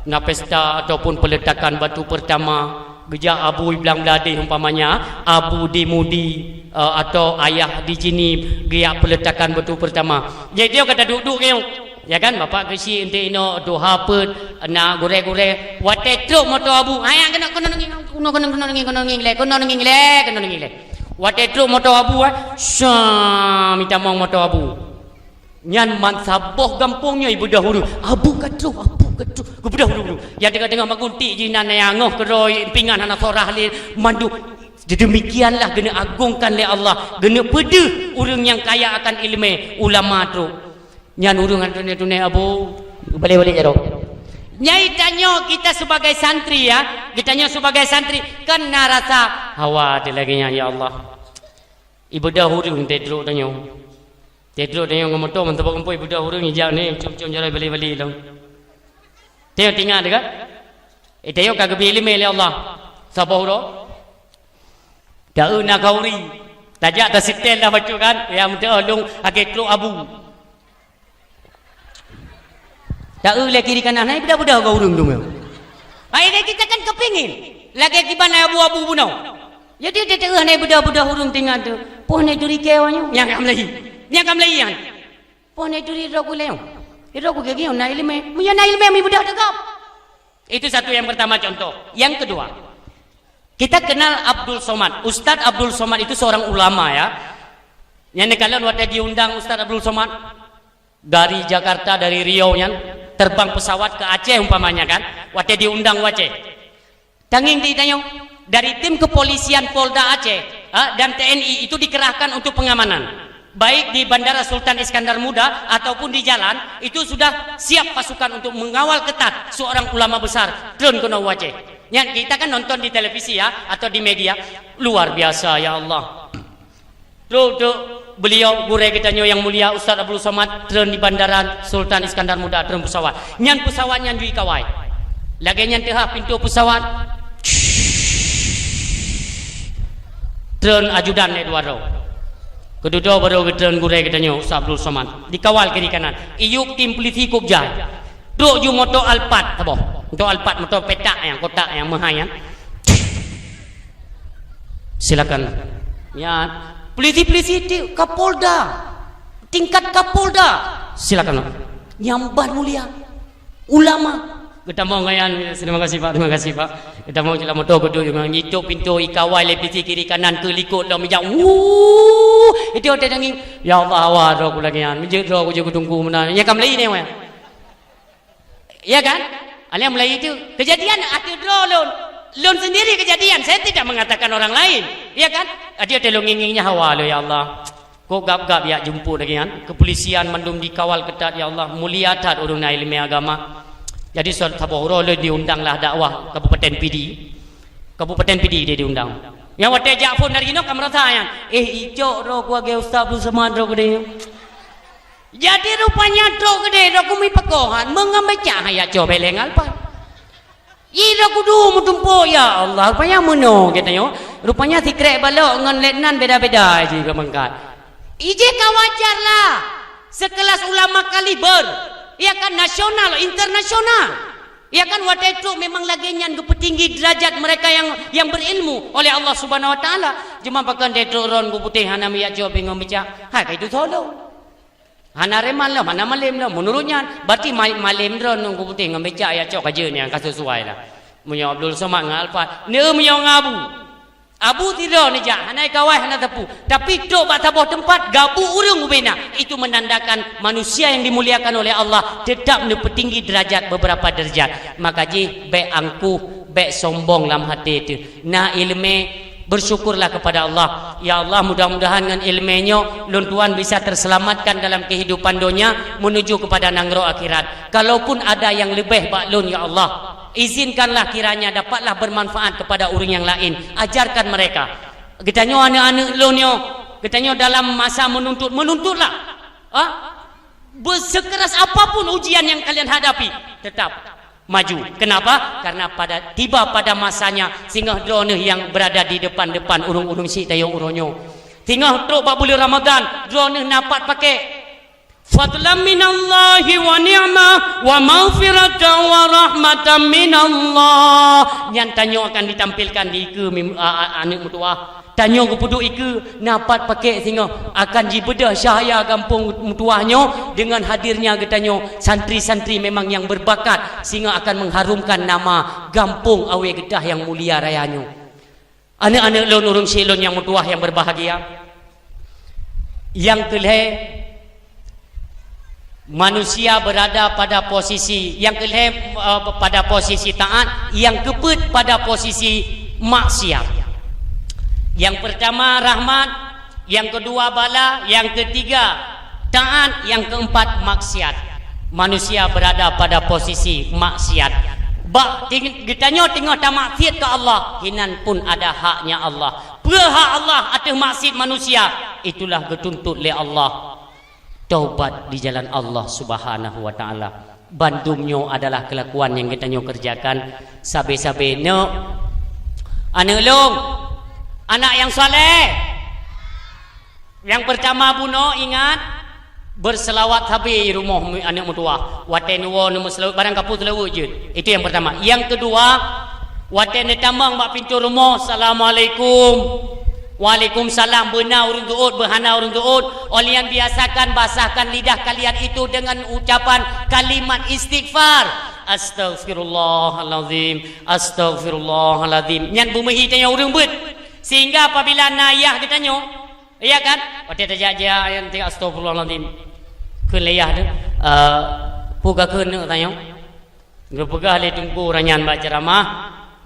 na pesta ataupun peletakan batu pertama, geujak abu i Blang Bladeh umpamanya, abu di Mudi, eh, atau ayah di Jeunieb, geujak peletakan batu pertama. Jadi, dia kata duduk-duduk, ya kan, bapak keuchik eunteuk inoe tuha peuet, na gurèe-gurèe, watèe trok moto abu, ayah keunoe, keunoe ngieng, keunoe, keunoe, keunoe ngieng, keunoe ngieng lé, keunoe ngieng lé, keunoe ngieng lé. Watèe trok moto abu, eh, sa, mita mong moto abu. Nyan ban saboh gampông nyoe ibeudôh ureueng. Abu ka trok, abu ka trok. Geubeudôh ureueng-ureueng. Nyang teungoh-teungoh maguntik jih nan nyang ngoh keudroe, pingan hana sorah lé, mandum. Demikianlah geuneuk agongkan lé Allah. Geuneuk peudeuh ureueng nyang kaya akan ileumèe, ulama trok. Nyan ureueng hana tunèe-tunèe abu. Balik-balik jaroe. Nyai tanyoe kita sebagai santri ya, kita nyoe sebagai santri kan na rasa hawa teuh lagèe nyan ya Allah. Ibeudôh ureueng teuh trok tanyoe. Teutrok tanyoe ngon moto, mantong bak gampông, ibeudôh ureueng ijak ni, com-com jaroe bali-bali lom. Tanyoe teuingat teuh kan? Eh, tanyoe ka geubi ileumèe lé Allah. Saboh uroe, taeu na khauri. Tajak taseutôt dah bacut kan, nyang meuteulông lagèe trok abu. Taeu lé kiri kanan, hai beudah-beudah keu ureueng tu meuh. Hai, lé kita kan kepingin. Lagèe kiban abu-abu bunoe. Jadi, taeu hai beudah-beudah ureueng tinggai tu. Poh nai turi keu awak nyoe. Nyang ka meulayi. Nyang ka meulayi nyan. Poh nai turi droe ku lé nyoe. Droe ku geuh nyoe na ileumèe. Meunyoe na ileumèe, mi beudah teugab. Itu satu yang pertama contoh. Yang kedua, kita kenal Abdul Somad. Ustadz Abdul Somad itu seorang ulama, ya. Nyang neukalon watèe diundang Ustadz Abdul Somad dari Jakarta, dari Riau nyan, terbang pesawat ke Aceh umpamanya kan, watèe diundang u Aceh. Tangieng di tanyoe, dari tim kepolisian Polda Aceh, eh, dan T N I itu dikerahkan untuk pengamanan. Baik di Bandara Sultan Iskandar Muda ataupun di jalan, itu sudah siap pasukan untuk mengawal ketat seorang ulama besar treun keunoe u Aceh. Nyan kita kan nonton di televisi ya, atau di media. Luar biasa, ya Allah. Trok, trok, beliau gurèe geutanyoe nyang mulia Ustaz Abdul Somad treun di Bandara Sultan Iskandar Muda, treun pesawat. Nyan pesawat nyan jikawai. Lagèe nyan teuhah pintoe pesawat. Treun ajudan lé dua droe. Keududoe baru geutreun gurèe geutanyoe Ustaz Abdul Somad. Dikawal kiri kanan. Iyup tim polisi kôp jai. Trok ju moto Alphard saboh. Moto Alphard, moto petak nyang kotak nyang meuhai nyan. Silakan. Ya, polisi-polisi di Kapolda. Tingkat Kapolda. Silakan. Nyang ban mulia. Ulama. Geutamong ngon nyan, terima kasih Pak, terima kasih Pak. Geutamong cit lam moto geuduek ngon ngitok pintoe ikawai lé polisi kiri kanan keu likot lom ijak. Wuh, itu teuh tangieng. Ya Allah, awas droe ku lagèe nyan. Meujeuet droe ku jeuet keu teungku meunan. Nyang ka meulayi nyoe. Ya kan? Alèh mulai itu. Kejadian ateueh droe lôn. Lôn sendiri kejadian, saya tidak mengatakan orang lain. Ya kan? Ateueh teuh lôn ngieng-ngieng nyan hawa lôn, ya Allah. Kok gab-gab jak jumpa lagèe nyan? Kepolisian mandum dikawal ketat, ya Allah. Mulia that ureueng na ileumèe agama. Jadi, sa-, saboh uroe lôn diundang lah dakwah Kabupaten Pidie. Kabupaten Pidie dia diundang. Nyang watèe jak phôn dari inoe ka meurasa nyan. Eh, icok droe ku lagèe Ustaz Abdul Somad droe keudéh. Jadi rupanya trok keudéh, droe ku mi peukoh han, meungon becak han jak cok bèk lé ngon Alphard. Ih, droe ku duek meutumpôk, ya Allah, rupanya meunoe geutanyoe. Rupanya sikrek balok ngon letnan beda-beda jih ka mangkat. Ijih ka wajar lah. Sekelas ulama kaliber, ya kan, nasional, internasional. Ya kan, watèe trok memang lagèe nyan geupeutinggi derajat mereka yang, yang berilmu oleh Allah Subhanahu Wa Taala. Cuma pakon teutrok ron ku putéh hana meuyak cok bingung becak. Hai ka itu solo. Hana reman lom, hana malem lom. Meunurot nyan, berarti ma-, malem droe ngon ku putéh ngon becak ya cok ka jeuet nyang ka sesuai lah. Meunyoe Abdul Somad ngon Alphard, neu meunyoe ngon Abu. Abu sidroe neujak, hana ikawai, hana teupeu. Tapi trok bak saboh teumpat, gabuk ureueng ubena. Itu menandakan manusia yang dimuliakan oleh Allah tetap neupeutinggi derajat beberapa derajat. Maka jih, bèk angkuh, bèk sombong lam até teuh. Na ileumèe, bersyukurlah kepada Allah. Ya Allah, mudah-mudahan ngon ileumèe nyoe lôn tuan bisa terselamatkan dalam kehidupan donya menuju kepada nanggroe akhirat. Kalaupun ada yang leubeh bak lôn, ya Allah, izinkanlah kiranya dapatlah bermanfaat kepada ureueng nyang laén. Ajarkan mereka. Geutanyoe aneuk-aneuk lôn nyoe, geutanyoe dalam masa menuntut, menuntutlah. Ha? Be-, sekeras apapun ujian yang kalian hadapi, tetap maju. Kenapa? Karena pada, tiba pada masanya, singoh droeneuh yang berada di depan-depan ureueng-ureueng syiek tayong uroe nyoe. Singoh trok bak buleuen Ramadan, droeneuh na pat pakèk. Fadlan minallahi wa ni'mah wa maghfiratan wa rahmatan minallah. Nyan tanyoe akan ditampilkan di keue mim-, a-, a-, aneuk meutuwah. Tanyoe geupeuduek i keue, na pat pakèk singoh akan jibeudôh cahya gampông meutuwah nyoe deungon hadirnya geutanyoe santri-santri memang nyang berbakat singoh akan mengharumkan nama gampông awé geutanyoe nyang mulia raya nyoe. Aneuk-aneuk lôn, ureueng syiek lôn nyang meutuwah nyang berbahagia, nyang keu lhèe, manusia berada pada posisi, nyang keu lhèe, eh, pada posisi taat, nyang keupeuet pada posisi maksiat. Nyang pertama rahmat, nyang kedua bala, nyang ketiga taat, nyang keempat maksiat. Manusia berada pada posisi maksiat. Bak ting-, geutanyoe teungoh tamaksiat keu Allah, hinan pun ada haknya Allah. Peue hak Allah ateueh maksiat manusia, itulah geutuntut lé Allah. Taubat di jalan Allah Subhanahu wa Ta'ala. Bandum nyoe adalah kelakuan nyang geutanyoe kerjakan. Sabe-sabe nyoe, Aneuk lôn, anak nyang saleh. Nyang peurtama bunoe ingat, berselawat sabe rumoh mi-, aneuk meutuwah. Watée neuwoe neumeuseulaweuet, barang kapeue seulaweuet jeuet. Itu nyang peurtama. Nyang keudua, watée neutamong bak pintoe rumoh, "Assalamualaikum." "Waalaikumsalam." Beuna ureuëng teuôt, beuhana ureuëng teuôt. Oleh nyan biasakan basahkan lidah kalian itu dengan ucapan kalimat istighfar. "Astaghfirullahalazim, astaghfirullahalazim." Nyan beumeuhi tanyoe ureuëng beuet. Sehingga apabila na yah geutanyoe, iya kan? Watée tajak-jak nyan teuka, "Astaghfirullahalazim." Kheun lé yah teuh, eh, peue ka kheun neuk tanyoe? Geupeugah lé teungku ureuëng nyan bak ceuramah,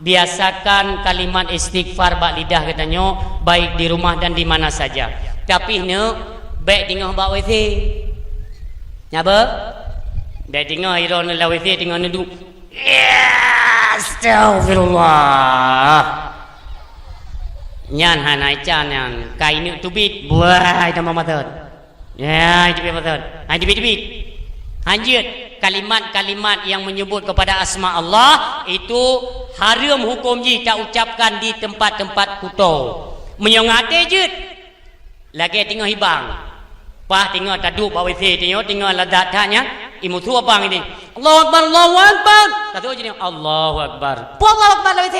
biasakan kalimat istighfar bak lidah geutanyoe, baik di rumah dan di mana saja. Tapi neuk, bék teungoh bak W C. Nyan beuh? Bék teungoh iron lam W C teungoh neuduek. Ya, astaghfirullah. Nyan hana ican nyan, ka ineuk teubiet, buai tamong matot. Ya, teubiet matot. Hai teubiet-teubiet. Hanjeuet, kalimat-kalimat yang menyebut kepada asma Allah itu haram hukum jih ta ucapkan di tempat-tempat kuto. Meunyoe ngon até jeuet, lagée teungoh hibang. Paih teungoh taduek bak W C teungoh, teungoh ladat that nyan, imusu abang ini. "Allahu Akbar, Allahu Akbar." Taduek jih, "Allahu Akbar." Peue Allahu Akbar lam W C?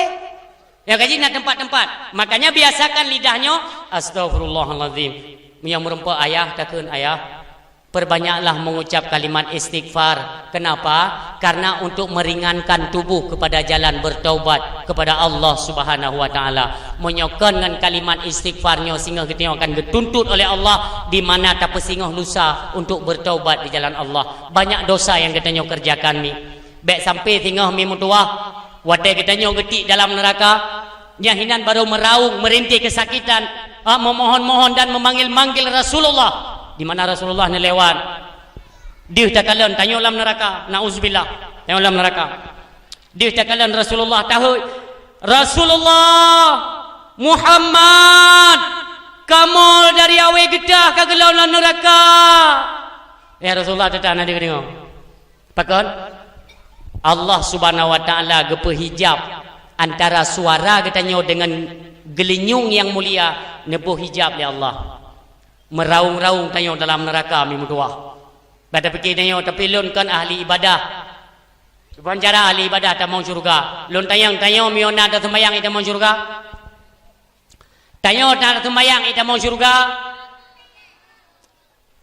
Ya, kaji na tempat-tempat. Makanya biasakan lidah nyoe, "Astaghfirullahalazim." Meunyoe meureumpok ayah, takheun ayah, perbanyaklah mengucap kalimat istighfar. Kenapa? Karena untuk meringankan tubuh kepada jalan bertaubat kepada Allah Subhanahu wa Taala. Meunyoe kon ngon kalimat istighfar nyoe, singoh geutanyoe akan geutuntut oleh Allah di mana tapeusingoh lusa untuk bertaubat di jalan Allah. Banyak dosa yang geutanyoe kerjakan ni. Bék sampai singoh mi meutuwah, watée geutanyoe geutiek dalam neuraka, nyan hinan barô meuraung, meurintih keusakitan, ha, memohon-mohon dan memanggil-manggil Rasulullah. Di mana Rasulullah neulewat? Deuh takalon tanyoe lam neuraka, nauzubillah, tanyoe lam neuraka. Deuh takalon Rasulullah tahôi, "Rasulullah, Muhammad, kamoe dari awé geutah ka geulôn lam neuraka." Ya Rasulullah, teutap na deuh deungoe. Pakon? Allah Subhanahu wa Taala geupeuhijab antara suara geutanyoe dengan geulinyueng nyang mulia, neuboh hijab lé Allah. Meuraung-raung tanyoe dalam neuraka mi meutuwah. Bak tapike tanyoe, tapi lôn kon ahli ibadah. Kiban cara ahli ibadah tamong syeuruga? Lôn tanyong, tanyoe meunyoe na taseumayang, ie tamong syeuruga? Tanyoe na taseumayang, ie tamong syeuruga?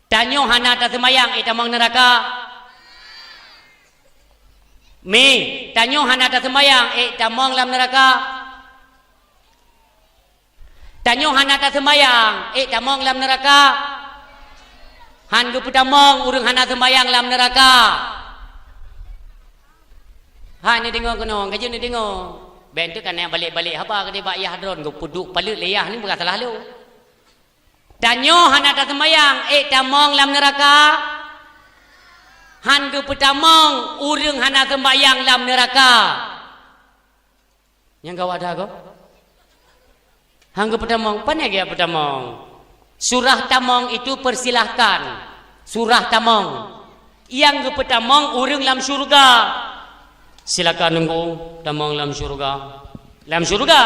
Tanyoe hana taseumayang, ie tamong neuraka? Mi, tanyoe hana taseumayang, ie tamong lam neuraka? Tanyoe hana taseumayang, ie tamong lam neuraka? Han geupeutamong ureuëng hana seumayang lam neuraka. Hai neudeungoe keunoe, ka jeuet neudeungoe. Bék teuk ka na balek-balek haba keudeh bak yah droen, geupeuduek paleuet lé yah ni, bukan salah lôn. Tanyoe hana taseumayang, ék tamong lam neuraka? Han geupeutamong ureuëng hana seumayang lam neuraka. Nyang gawat that gob? Han geupeutamong, pane geupeutamong? Surah tamong itu persilahkan. Surah tamong. Nyang geupeutamong ureuëng lam syurga. Silakan nunggu tamong lam syurga. Lam syurga.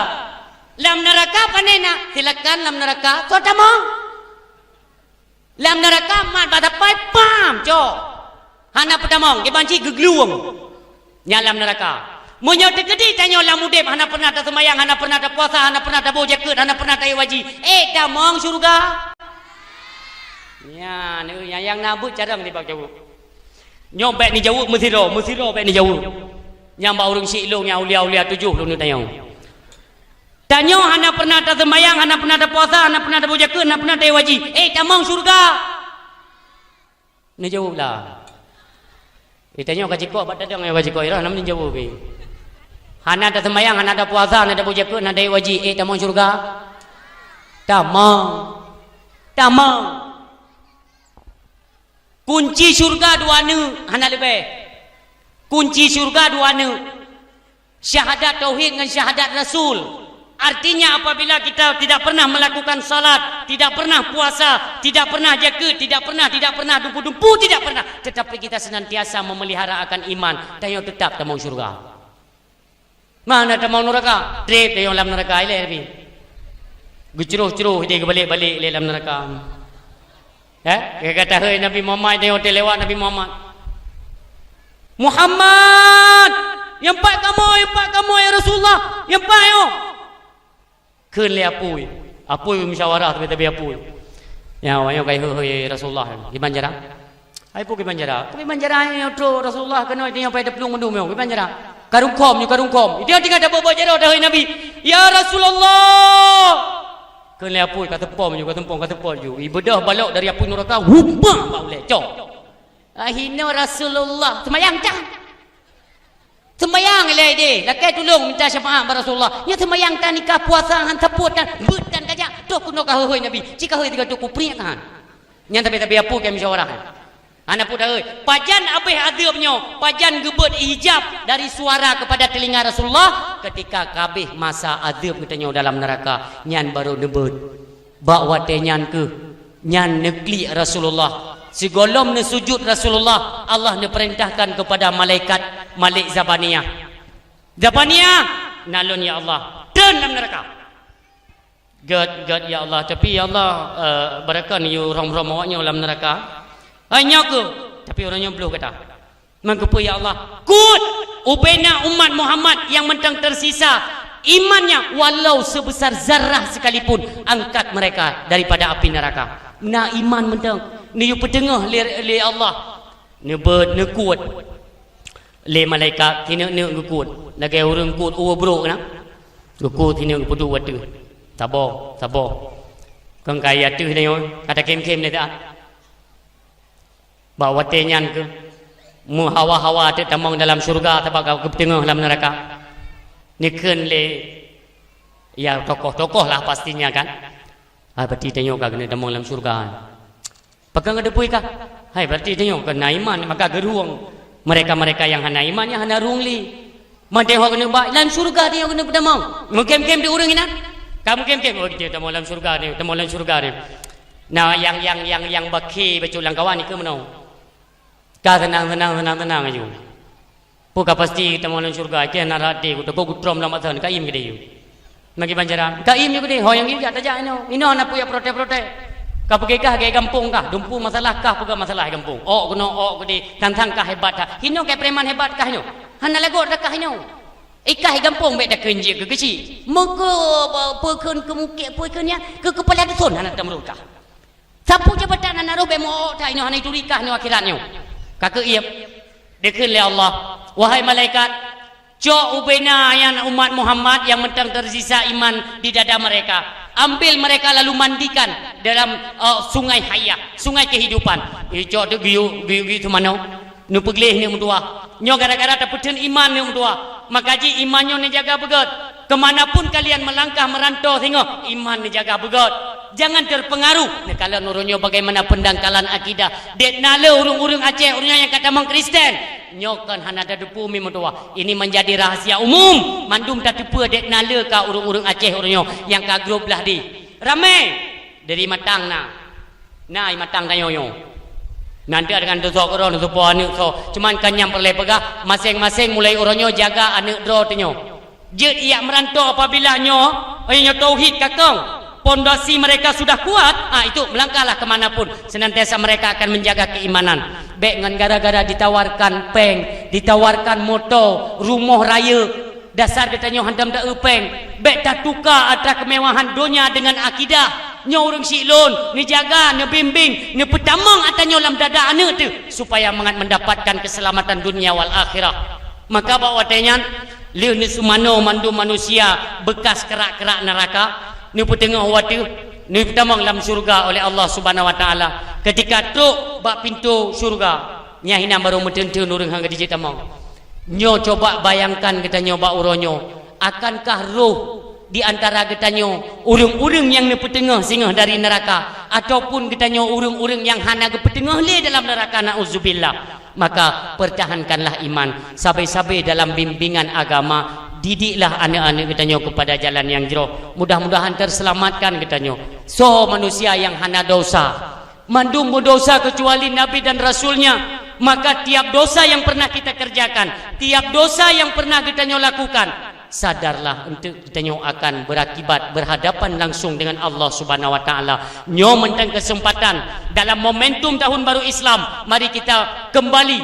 Lam neuraka pane na? Silakan lam neuraka, soe tamong? Lam neuraka mat bak sapai pam, cok. Hana peutamong, kiban cit geuglueng. Nyan lam neuraka. Meunyoe teukeudi tanyoe lam udeb hana pernah taseumayang, hana pernah tapuasa, hana pernah taboh jakeuet, hana pernah taék waji, ék tamong syurga? Nyan, nyang na buet carông nibak jaweueb. Nyoe bék neujaweueb meusidroe, meusidroe bék neujaweueb. Nyang bak ureuëng syiek lôn nyang ulia-ulia tujoh lôn tanyong. Tanyoe hana pernah taseumayang, hana pernah tapuasa, hana pernah taboh jakeuet, hana pernah taék waji, ék tamong syurga? Neujaweueb lah. Geutanyoe ka jikok bak tadong, ka jikok irah, nam neujaweueb. Hana taseumayang, hana tapuasa, hana taboh jakeuet, hana taék waji, ék tamong syurga? Tamong. Tamong. Kunci syurga dua neuk, hana leubeh. Kunci syurga dua neuk. Syahadat tauhid ngon syahadat rasul. Artinya, apabila kita tidak pernah melakukan salat, tidak pernah puasa, tidak pernah jakeuet, tidak pernah, tidak pernah dumpu-dumpu, tidak pernah, tetapi kita senantiasa memelihara akan iman, tanyoe tetap tamong syurga. Mana tamong nuraka? Treb tayong lam nuraka ilée Nabi. Geucroh-croh ideh geubalek-balek ilée lam nuraka. Eh, gata hôi Nabi Muhammad, tayong teulewat Nabi Muhammad. "Muhammad, nyang pat kamoe, nyang pat kamoe, ya Rasulullah, nyang pat nyoe." Kheun lé apui. Apui musyawarah tabi-tabi apui. Ya, awak nyoe kai hôi, hôi Rasulullah. Kiban cara? Hai, peue kiban cara? Peue kiban cara nyoe trok Rasulullah keunoe, nyoe pai teuplueng mandum nyoe. Kiban cara? Karungkôm nyoe, karungkôm. Dia tinggal tabok-bok jaroe tahôi Nabi. "Ya Rasulullah." Kheun lé apui, ka teupom ju, ka teupom, ka teupom ju. Ibeudôh balok dari apui nuraka, wumpa bak ulée, cok. Ahinoe Rasulullah, seumayang cah. Seumayang ilée deh, lakée tulông minta syafaat bak Rasulullah. Nyoe seumayang tan, nikah, puasa han sapeue tan, beuet tan kajak, toh keunoe ka hôi-hôi Nabi. Cit ka hôi tinggai tu kupriek kan. Nyan tabi-tabi apui ka musyawarah. Hana peue tahôi. Pajan abéh adeueb nyoe, pajan geubeuet hijab dari suara kepada telinga Rasulullah ketika ka abéh masa adeueb geutanyoe dalam neuraka, nyan barô neubeuet. Bak watée nyan kheueh, nyan neuklik Rasulullah. Sigohlom neusujut Rasulullah, Allah neupeurintahkan keupada malaikat, malek Zabaniyah. "Zabaniyah, na lôn ya Allah, treun lam neuraka." Gét, gét, ya Allah. Tapi, ya Allah, eh, barokon yue rhom-rhom awak nyoe lam neuraka. Hai, nyoe kheueh. Tapi uroe nyoe bloh gata. Meukeupeu, ya Allah. Kut ubena umat Muhammad nyang mantong tersisa imannya, walau sebesar zarrah sekalipun, angkat mereka daripada api neraka. Na iman mantong, neuyue peuteungoh lé, lé Allah. Neubeuet, neukut. Lé malaikat, sineuk-neuk geukut. Lagée ureuëng kut ueh brok na. Geukut sineuk geupeuduek ateueh. Saboh, saboh. Kon ka i ateueh nyoe, ka takém-kém lé taát. Bak watée nyan kheueh, meuhawa-hawa teuk tamong dalam syeuruga sabab ka geupeuteungoh lam neuraka. Neukheun lé, ya, tokoh-tokoh lah pastinya kan. Ah, berarti tanyoe ka keuneuk tamong lam syeuruga. Pakon ka teupeue kah? Hai, berarti tanyoe ka na iman, maka geurueng. Mereka-mereka nyang hana iman, nyang hana rueng lé. Mantong hok keuneuk bak lam syeuruga tanyoe keuneuk peutamong. Meukem-kem di ureuëng inan. Ka meukem-kem, oh, dia tamong lam syeuruga ni, tamong lam syeuruga ni. Nah, yang, yang, yang, yang bakhi bacut lam kawan ni ke meunoe. Ka seunang, seunang, seunang, seunang aju. Peue ka pasti tamong lam syeuruga, keu na rate ku teuko gutrom lam masa, ka im keudeh. Magi banjaran, ka im keudeh, ho nyang geujak tajak inoe. Inoe na peue ya protes-protes. Ka peugah kah gaya gampông kah, dumpu masalah kah peugah masalah gampông. Ok keunoe, ok keudeh, tantang kah hebat kah. Inoe kai preman hebat kah inoe. Hana lagot dah kah inoe. Ikah gampông bék takheun jeuet keu keuchik. Meuko peukheun keu mukek, peukheun nyan keu kepala dusun hana tamurun kah. Sapeue jabatan hana roh bék meu-ok that inoe hana ituri kah nyoe akhirat nyoe. Ka keuieb. Dikheun lé Allah, "Wahai malaikat, cok ubena nyan umat Muhammad nyang mantong tersisa iman di dada mereka. Ambil mereka lalu mandikan dalam, eh, sungai hayah, sungai kehidupan." Icok tu geuyue, geuyue-geuyue teumanoe. Neupeugleh neuk meutuah. Nyoe gara-gara tapeutheun iman neuk meutuah. Maka jih iman nyoe neujaga beugét. Keumanapun kalian meulangkah meurantô singoh, iman neujaga beugét. Jangan terpengaruh. Neukalon ureuëng nyoe bagaimana pendangkalan akidah. Dek na le ureuëng-ureuëng Aceh, ureuëng nyang ka tamong Kristen. Nyoe kon hana tateupeue mi meutuah. Ini menjadi rahasia umum. Mandum tateupeue dek na le ka ureuëng-ureuëng Aceh ureuëng nyoe nyang ka grob blah di. Ramé. Dari matang na. Na i matang tanyoe nyoe. Nanti dengan tusok uroe neuseupôt aneuëk soe. Cuman kan nyang peureulée peugah, maséng-maséng mulai uroe nyoe jaga aneuëk droe tanyoe. Jeuet ijak meurantô apabila nyoe, eh, nyoe tauhid ka kong. Pondasi mereka sudah kuat, ah, itu melangkahlah ke mana pun. Senantiasa mereka akan menjaga keimanan. Bék ngon gara-gara ditawarkan péng, ditawarkan moto, rumoh rayeuk, dasar geutanyoe hantom ta-eu péng. Bék tatuka atra keumewahan donya deungon akidah. Nyoe ureuëng syiek lôn, neujaga, neubimbing, neupeutamong atra nyoe lam dada aneuëk teuh, supaya mangat mendapatkan keselamatan dunia wal akhirah. Maka bak watée nyan, lheueh neuseumanoe mandum manusia beukas krak-krak neuraka, neupeuteungoh u ateueh, neupeutamong lam syeuruga oleh Allah Subhanahu Wa Taala. Ketika trok bak pintoe syeuruga, nyan hinan barô meuteun-teun ureuëng hana geujijeuet tamong. Nyoe coba bayangkan geutanyoe bak uroe nyoe, akankah roh di antara geutanyoe ureuëng-ureuëng nyang neupeuteungoh singoh dari neuraka, ataupun geutanyoe ureuëng-ureuëng nyang hana geupeuteungoh lé dalam neuraka, na'udzubillah. Maka, pertahankanlah iman, sabe-sabe dalam bimbingan agama, didiklah aneuëk-aneuëk geutanyoe keupada jalan nyang jroh. Mudah-mudahan teuselamatkan geutanyoe. Soe manusia nyang hana desya? Mandum beudesya keucuali Nabi dan Rasul-Nya. Maka tiap desya nyang pernah kita kerjakan, tiap desya nyang pernah geutanyoe lakukan, Sadarlah, enteuk geutanyoe akan berakibat berhadapan langsung dengan Allah Subhanahu wa Taala. Nyoe mantong kesempatan dalam momentum tahun baru Islam, mari kita kembali,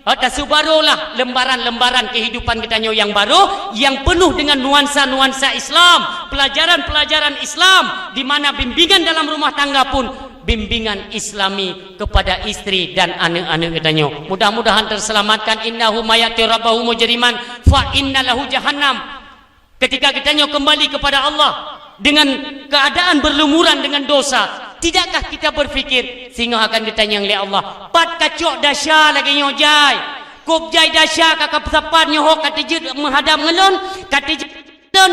eh, taseubarolah lembaran-lembaran kehidupan geutanyoe yang baru, yang penuh dengan nuansa-nuansa Islam, pelajaran-pelajaran Islam, di mana bimbingan dalam rumah tangga pun bimbingan Islami kepada istri dan aneuk-aneuk geutanyoe. Mudah-mudahan terselamatkan. Innahu may ya'ti rabbahu mujriman fa inna lahu jahannam. Ketika geutanyoe kembali kepada Allah dengan keadaan berlumuran dengan dosa, tidakkah kita berpikir, singoh akan geutanyong lé Allah, "Pat kacok desya lagée nyoe jai? Kôb jai desya ka, ka sapat nyoe ho ka teujeuet meuhadab ngon lôn, ka teujeuet ngon lôn?"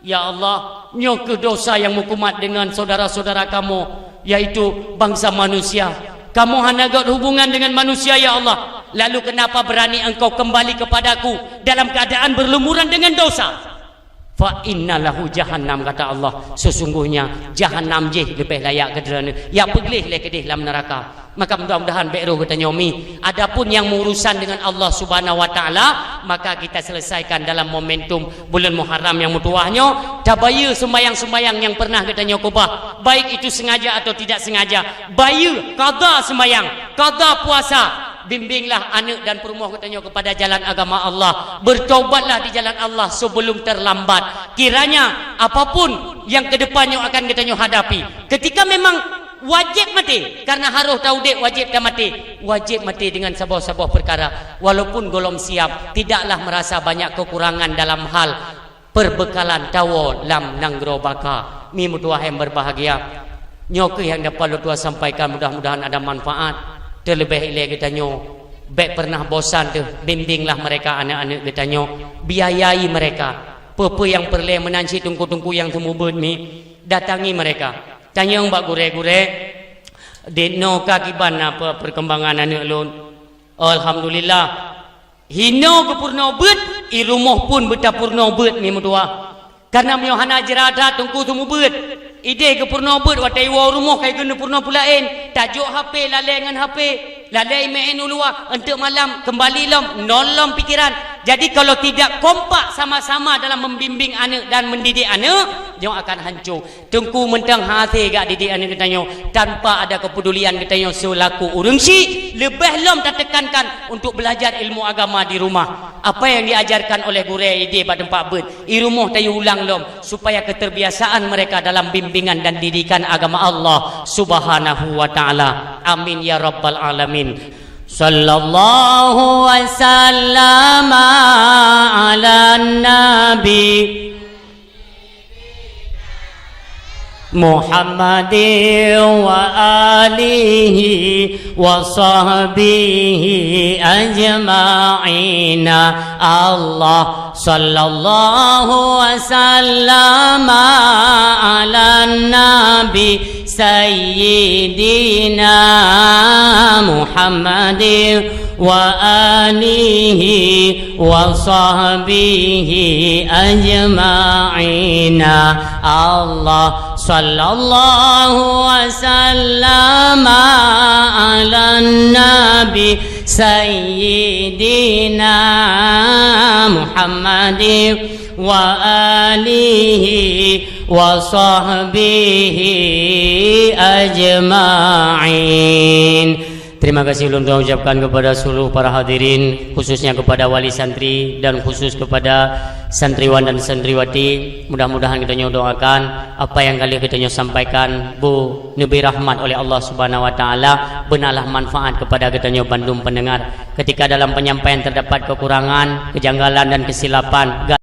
Ya Allah, nyoe kheueh dosa nyang meukumat dengan saudara-saudara kamoe, yaitu bangsa manusia. Kamoe hana göt hubungan dengan manusia, ya Allah. Lalu kenapa berani Engkau kembali kepadaku dalam keadaan berlumuran dengan dosa? "Fa inna lahu jahannam," kata Allah, "sesungguhnya jahannam jih leubeh layak keu droeneuh, ya peugleh lé keudeh lam neuraka." Maka mudah-mudahan bék roh geutanyoe mi. Adapun nyang meurusan dengan Allah Subhanahu wa Taala, maka kita selesaikan dalam momentum buleuen Muharram nyang meutuwah nyoe, tabayeue sumbayang-sumbayang nyang pernah geutanyoe keubah, baik itu sengaja atau tidak sengaja. Bayeue, qadha sumbayang, qadha puasa, bimbinglah aneuk dan peurumoh geutanyoe kepada jalan agama Allah. Bertaubatlah di jalan Allah sebelum terlambat. Kiranya apapun yang ke depan nyoe akan geutanyoe hadapi, ketika memang wajéb maté, karena harôh taudeb wajéb tamaté, wajéb maté dengan saboh-saboh peukara. Walaupun gohlom siab, tidaklah merasa banyak kekurangan dalam hal perbekalan tawoe lam nanggroe baka. Mi meutuwah nyang berbahagia, nyoe kheueh nyang dapat lôn tuan sampaikan, mudah-mudahan ada manfaat. Terlebih ilée geutanyoe, bék pernah bosan teuh, bimbinglah mereka, aneuk-aneuk geutanyoe, biayai mereka. Peue-peue nyang peureulée meunan cit teungku-teungku nyang seumeubeuet mi, datangi mereka. Tanyong bak gurée-gurée, "Dinoe ka kiban na pe-, perkembangan aneuk lôn?" "Alhamdulillah." Hinoe geupeurunoe beuet, i rumoh pun beutapeurunoe beuet mi meutuwah. Karena meunyoe hana jrat that teungku seumeubeuet, ideh geupeurunoe beuet watée iwoe rumoh ka igeuneuh peurunoe peulaén, tajok H P, lalée ngon H P, lalée imeu'en u luwa, eunteuk malam keumbali lom, nol lom pikeran. Jadi kalau tidak kompak sama-sama dalam membimbing aneuk dan mendidik aneuk, nyoe akan hanco. Teungku mantong hase jak didik aneuk geutanyoe tanpa ada kepedulian geutanyoe seulaku ureuëng syik, leubeh lom tatekankan untuk belajar ilmu agama di rumah. Apa yang diajarkan oleh gurée ideh bak teumpat beuet, i rumoh tayue ulang lom, supaya keterbiasaan mereka dalam bimbingan dan didikan agama Allah Subhanahu wa Taala. Amin ya rabbal alamin. Sallallahu wasallama ala nabi Muhammadin wa alihi wa sahbihi ajma'ina. Allah sallallahu wasallama ala nabi sayyidina Muhammadin wa alihi wa sahbihi ajma'ina. Allah sallallahu wasallama ala nabi sayyidina Muhammadin wa alihi wa sahbihi ajma'in. Terima kasih ulôn tuan ucapkan kepada seluruh para hadirin, khususnya kepada wali santri dan khusus kepada santriwan dan santriwati. Mudah-mudahan geutanyoe doakan apa nyang ka lheueh geutanyoe sampaikan bu neubri rahmat oleh Allah Subhanahu wa Taala, beunalah manfaat kepada geutanyoe bandum pendengar. Ketika dalam penyampaian terdapat kekurangan, kejanggalan dan kesilapan,